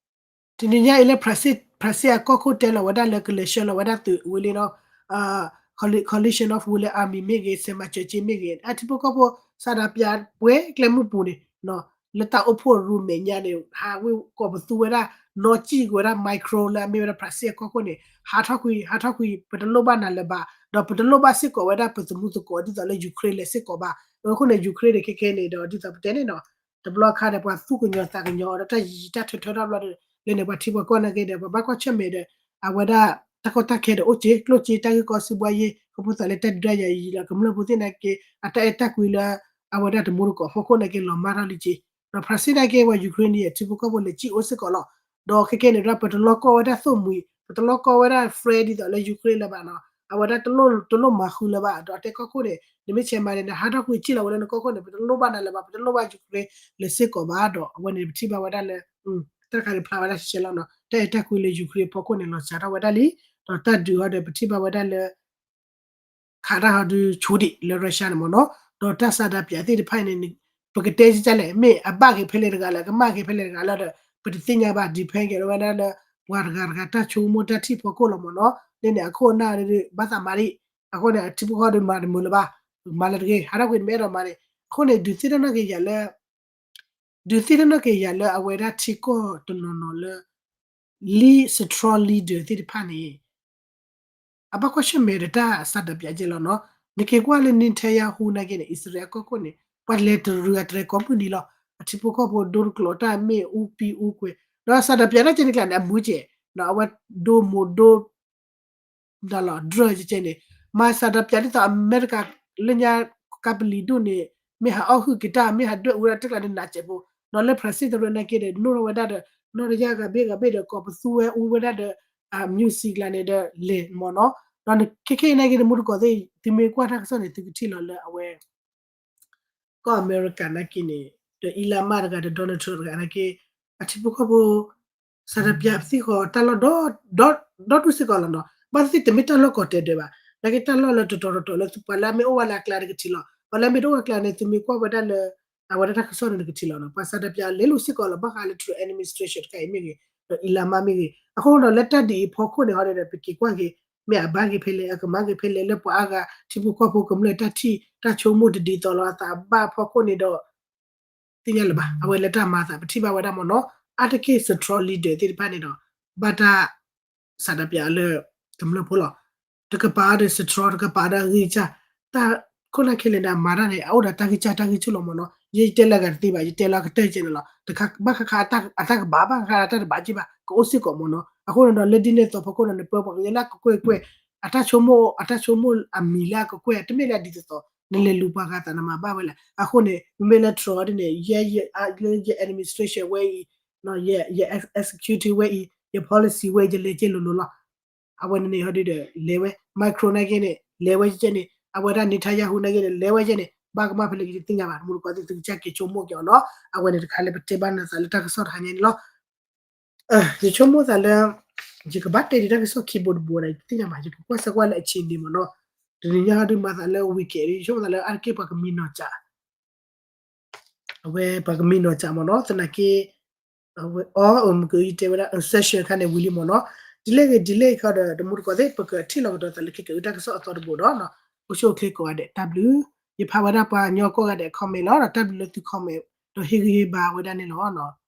တနံၤညါအံၤလၢ Brazil, Brazil အကီၢ်ခိၣ်တဲလီၤဝဲဒၣ်လၢကလဲၤဆှၢလီၤဝဲဒၣ်သုးဝံၤလံနီၤ coalition of willing army မ့ၢ်ဂ့ၤ စဲးမၤစၢၤက့မ့ၢ်ဂ့ၤ အထံဖိကီၢ်ဖိ စးဒၣ်ပၠးပှဲၤကျဲမုၢ်ပူၤန့ၣ် လၢတၢ်အိၣ်ဖှိၣ်ရူမဲာ်ညါန့ၣ် ဟးဝ့ၢ်ကိးပသူဝဲဒၣ် နီၢ်ကံၣ်က့ၤဝဲဒၣ် Macron လၢအမ့ၢ်ဝဲဒၣ် Brazil အကီၢ်ခိၣ်န့ၣ် ဟးထီၣ်ကွံာ် ဟးထီၣ်ကွံာ် ပတလိၣ်ဘၣ်နၤလၢၤဘၣ် ဒီးပတလိၣ်ဘၣ်စ့ၢ်ကီးဝဲဒၣ်ပသမူသကိးဒ်သိးလၢ Ukraine လဲၤစ့ၢ်ကီးဘၣ်. အဃိန့ၣ် Ukraine န့ၣ် ခဲခဲန့ၣ်ဒီး ဒ်သိးပတဲန့ၣ်နီၤ တဘျီခါဒီးပှၤသူၣ်ကညီၤသးကညီၤဒီးတၢ်ယံာ်ယံာ်တၢ်ထၢထၢထီၣ်ဘျီဒီး လၢန့ၣ်ပှၤထံပှၤကီၢ်နာ်က့ဒီး ပှၤဘၣ်ကွၢ်ဆၢၣ်မဲာ်ဒီး အဝဲဒၣ် တၢ်ကီတၢ်ခဲဒီးအိၣ်က့ ကျိၣ်က့ တၢ်ဂ့ၢ်ကီစံးဘှါယ့ ခီဖျိသးလၢတၢ်ဒုးတၢ်ယၤယံာ်လီၤ ကမျၢၢ်ဖိသ့ၣ်နာ်က့ အတၢ်အဲၣ်တၢ်ကွံလၢ အဝဲဒၣ်တမူတကိးအဖီခိၣ်နာ်က့ လီၤမၢ်ထီၣ်လံက့ ဒီး Brazil နာ်က့ ပှၤ Ukraine န့ၣ် ထံဖိကီၢ်ဖိလဲၤစံၣ်အိၣ်စ့ၢ်ကီးလီၤ. ဒီးခဲခဲန့ၣ်ဒီး ပတလိၣ်ကီၢ်ဝဲဒၣ်သိၣ်မှံၤ ပတလိၣ်ကီၢ်ဝဲဒၣ် friend ဒ်သိးလၢ Ukraine လၢၤဘၣ်နီၤ အဝဲဒၣ်တလိၣ်မၤဃုလၢၤဘၣ် ဒီးတဲကီၢ်ခိၣ်န့ၣ် နမ့ၢ်ဆဲးမၤန့ၣ် နဟးထီၣ်ကွံာ်စံၣ်လီၤဝဲလၢနကီၢ်ခိၣ်န့ၣ် ပတလိၣ်ဘၣ်နၤလၢၤဘၣ် ပတလိၣ်ဘၣ် Ukraine လဲၤစ့ၢ်ကီးဘၣ်ဒီး အဝဲန့ၣ်ပထံၣ်ဘၣ်ဝဲဒၣ်လၢ တၢ်တခါန့ၣ်ဖျါဝဲဒၣ်ရှဲရှဲလီၤနီၤ တၢ်အဲၣ်တၢ်ကွံလၢ Ukraine အဖီခိၣ်န့ၣ် လီၤစှၤထီၣ်ဝဲဒၣ်လံ ဒီးတၢ်ဒုးဟီဒီးပထံၣ်ဘၣ်ဝဲဒၣ်လၢ ခးတၢ်ဟီဒုးဆူၣ်ဒံးလၢ Russia န့ၣ်မ့ၢ်နီၤ ဒီးတၢ်ဆန္ဒပြသ့ၣ်တဖၣ်အံၤန့ၣ် ပကတဲကလဲၣ် မ့ၢ်အဘၣ်က့ၤဖဲလဲၣ်တဂၤလၢ ကမၣ်က့ၤဖဲလဲၣ်တဂၤလၢဒီး ပတသ့ၣ်ညါဘၣ် depend က့ၤဝဲဒၣ်လၢ ပှၤတဂၤတဂၤတၢ်ဆိကမိၣ်တၢ်ထံၣ်ဖီခိၣ်လီၤမ့ၢ်နီၤ လၢန့ၣ်အခိၣ်အနၢ်ဒီး ဘၣ်သးမၤဒံး အဃိန့ၣ် အထံဖိကီၢ်ဒီးမၤတမုာ်လၢၤဘၣ် မၤလၢတဂ့ၤ ဟးထီၣ်ကွံာ်တမ့ၢ်အဲၣ်ဒိးမၤန့ၣ် အဃိန့ၣ် ဒုးသ့ၣ်နီၣ်က့ၤယၤလၢ ဒုးသ့ၣ်နီၣ်က့ၤယၤလၢအဝဲဒၣ်ထံကီၢ်တနီၤနီၤလၢ လံ strong leader သ့ၣ်တဖၣ်န့ၣ် အဘၣ်ကွၢ်ဆၢၣ်မဲာ်ဒီးတၢ်ဆန္ဒပြကဲလီၤနီၤ နက့ၤကွၢ်လၢ Netanyahu နာ်က့န့ၣ် အံၣ်စရ့လးအကီၢ်ခိၣ်န့ၣ် ပှၤလဲၤတရံးအတြဲၤကိးမုၢ်နံၤလီၤ အထံဖိကီၢ်ဖိဒိတကျိးတၢ်မ့ၢ်အူပံအူကွဲၤ ဒီးဆန္ဒပြတၢ်ကဲန့ၣ်ကျါန့ၣ် အမုာ်ကဲ ဒီးအဝဲဒိမိၢ်ဒိ ဒၣ်လီၤ drug ကဲန့ၣ် မၤဆန္ဒပြဒ်သိးအမဲရကၤ လၢညါကပလံၤဒိၣ်န့ၣ် မ့ၢ်ဟးအီၣ်ဟုၣ်က့ၤတၢ် မ့ၢ်ဟးဒွဲၣ်အူဝဲဒၣ်တကျါန့ၣ် နးစဲးဖိ ဒီးလၢ Brazil တရၢနာ်က့ဒီး နိၣ်ထီၣ်ဝဲဒၣ်ဒီး နီၢ်တယၢ်ဂၤဘ့ၣ်ဂၤဘ့ၣ်ဒီး ကိးပသူဝဲအူဝဲဒၣ်ဒီး music ကျါန့ၣ်ဒီး လဲၤမ့ၢ်နီၤ ဒီးခဲခဲအံၤနာ်က့ တမူတကိးသ့ၣ် သုမ့ၢ်ကွၢ်တၢ်ကစီၣ်န့ၣ် သုကထံၣ်လီၤလၢအဝဲ ကီၢ်အမဲရကၤနာ်က့န့ၣ် ဒီး Elon Musk တဂၤဒီး Donald Trump တဂၤနာ်က့ အထံဖိကီၢ်ဖိ ဆန္ဒပြသ့ၣ်ဃီတၢ်လီၢ် ဒီဒူၣ်စ့ၢ်ကီးလီၤနီၤ ဘၣ်သ့ၣ်သ့ၣ်တမ့ၢ်တၢ်လီၢ်ကီးတဲာ်ဒၢးဘၣ် နာ်က့တၢ်လီၢ်လၢတတီၤတတီၤလၢ ပှၤလၢအမ့ၢ်အိၣ်ဝဲလၢအကျါတကထံၣ်လီၤ ပှၤလၢအမ့ၢ်တအိၣ်ဝဲအကျါန့ၣ် သုမ့ၢ်ကွၢ်ဝဲဒၣ်လၢ အဝဲဒၣ်တၢ်ကစီၣ်န့ၣ်တကထံၣ်လီၤနီၤ ပှၤဆန္ဒပြလဲၤလိာ်စ့ၢ်ကီးလီၤ ဘၣ်ဃးလၢ Trump administration တခါအံၤမ့ၢ်ဂ့ၤ ဒီးအံၤလါမါမ့ၢ်ဂ့ၤ အဃိဒီးလၢတၢ်ဒ်အံၤအဖီခိၣ်န့ၣ်ဟီဒီး ပက့ၤကွၢ်က့ၤ မ့ၢ်အဘၣ်က့ၤဖဲလဲၣ် အကမၤက့ၤဖဲလဲၣ် လၢပှၤအါဂၤ ထံဖိကီၢ်ဖိကမျၢၢ်တၢ်ထံၣ် တၢ်ဆိကမိၣ်တဒ်သိးလီၤအသးဘၣ်အဖီခိၣ်န့ၣ်ဒီး သ့ၣ်ညါလၢၤဘၣ် အဝဲလၢတၢ်မၤအသး ပထံၣ်ဘၣ်ဝဲဒၣ်မ့ၢ်နီၤ အါတက့ၢ် strong leader သ့ၣ်တဖၣ်န့ၣ်ဒီး ဘၣ်တၢ် စးဒၣ်ပျးလၢ ကမျၢၢ်ဖိလီၤ. တကပၤဒီး strong တကပၤဒီးအဂံၢ်စၢ် တၢ်ခိၣ်နၢ်ခဲလၢာ်န့ၣ် အမၤတၢ်န့ၣ် အအိၣ်ဒီးတၢ်ဂံၢ်စၢ်တၢ်ဂံၢ်ဆူၣ်လီၤမ့ၢ်နီၤ ယဲယတဲလၢအဂၤတသ့ဘၣ် ယတဲလၢအကတၢၢ်ကဲန့ၣ်လီၤ. တခါဘၣ်ဃးဃးအတၢ်ကဘၣ် ဘၣ်ဃးဃးအတၢ်တဘၣ်က့ဘၣ် ကအိၣ်စ့ၢ်ကီးမ့ၢ်နီၤ အဃိန့ၣ်ဒီး လၢဒ်န့ၣ်အသိးဖီခိၣ်န့ၣ် နပၢပှၤကညီလၢအကကွဲၢ်ကွဲၢ် အတၢ်ဆိကမိၣ် အတၢ်ဆိကမိၣ်အမံၤလၢအကကွဲၢ် တမ့ၢ်လၢအဒ်သိးသိး နလဲၤလူၤပှၤဂၤသးနမၤဘၣ်ဝဲလဲၣ် အဃိန့ၣ် မ့မ့ၢ်လၢ Trump ဒ်န့ၣ် ယဲ ယ administration ဝဲအံၤ ယ executive ဝဲအံၤ ယ policy ဝဲအံၤ ယလဲၤကဲလိၤလိၤလီၤ. အဝဲန့ၣ်န့ၣ်ဟီဒ်ဒီး လဲၤဝဲ Macron နာ်က့န့ၣ် လဲၤဝဲကဲန့ၣ် အဝဲဒၣ် Netanyahu နာ်က့န့ၣ် လဲၤဝဲကဲန့ၣ် ဘၣ်ကမၣ်ဖဲလဲၣ်ယတသ့ၣ်ညါဘၣ် တမူတကိးသ့ၣ်သုကစၢ်က့ၤဆိကမိၣ်က့ၤအီၤနီၤ အဝဲန့ၣ်တခါလၢပတဲဘၣ်နသးလၢတၢ်ကစီၣ်တဟါညါန့ၣ်လီၤ. ယဆိကမိၣ်သးလၢ ယကဘၣ်တဲဒ်တၢ်ကစီၣ်ခံဘိတဘိဒီး ယတသ့ၣ်ညါဘၣ် ယကကွၢ်စၢကွၢ်လၢအဆံးန့ၣ်မ့ၢ်နီၤ တနံၤညါဟီဒ်မၤသးလၢ weekend ဒ် ယဆိကမိၣ်သးလၢအါတက့ၢ်ပှၤကမံနီၤစး အဝဲပှၤကမံနီၤစးမ့ၢ်နီၤ သနာ်က့ အဝဲ အီ မ့ၢ်ကယတဲဝဲဒၣ် session ခါန့ၣ်ဝံၤလံမ့ၢ်နီၤ ဒ်လဲၣ်ဂ့ၤဒ်လဲၣ်ဂ့ၤခီဒီး တမူတကိးသ့ၣ် ပကထံၣ်လီၤကဒီးသးလၢခဲကအုတၢ်ကစီၣ်အသီတဘိဒီး အိၣ်ဆူၣ်အိၣ်ချ့ကိးဂၤဒဲး တၢ်ဘျုး ယဖးဝဲဒၣ်ပှၤကညီကိးဂၤဒဲး comment လီၤ ဒီးတၢ်ဘျုးလၢသု comment ဒီးဟ့ၣ်ဂံၢ်ဟ့ၣ်ဘါဝဲဒၣ်န့ၣ်လီၤ.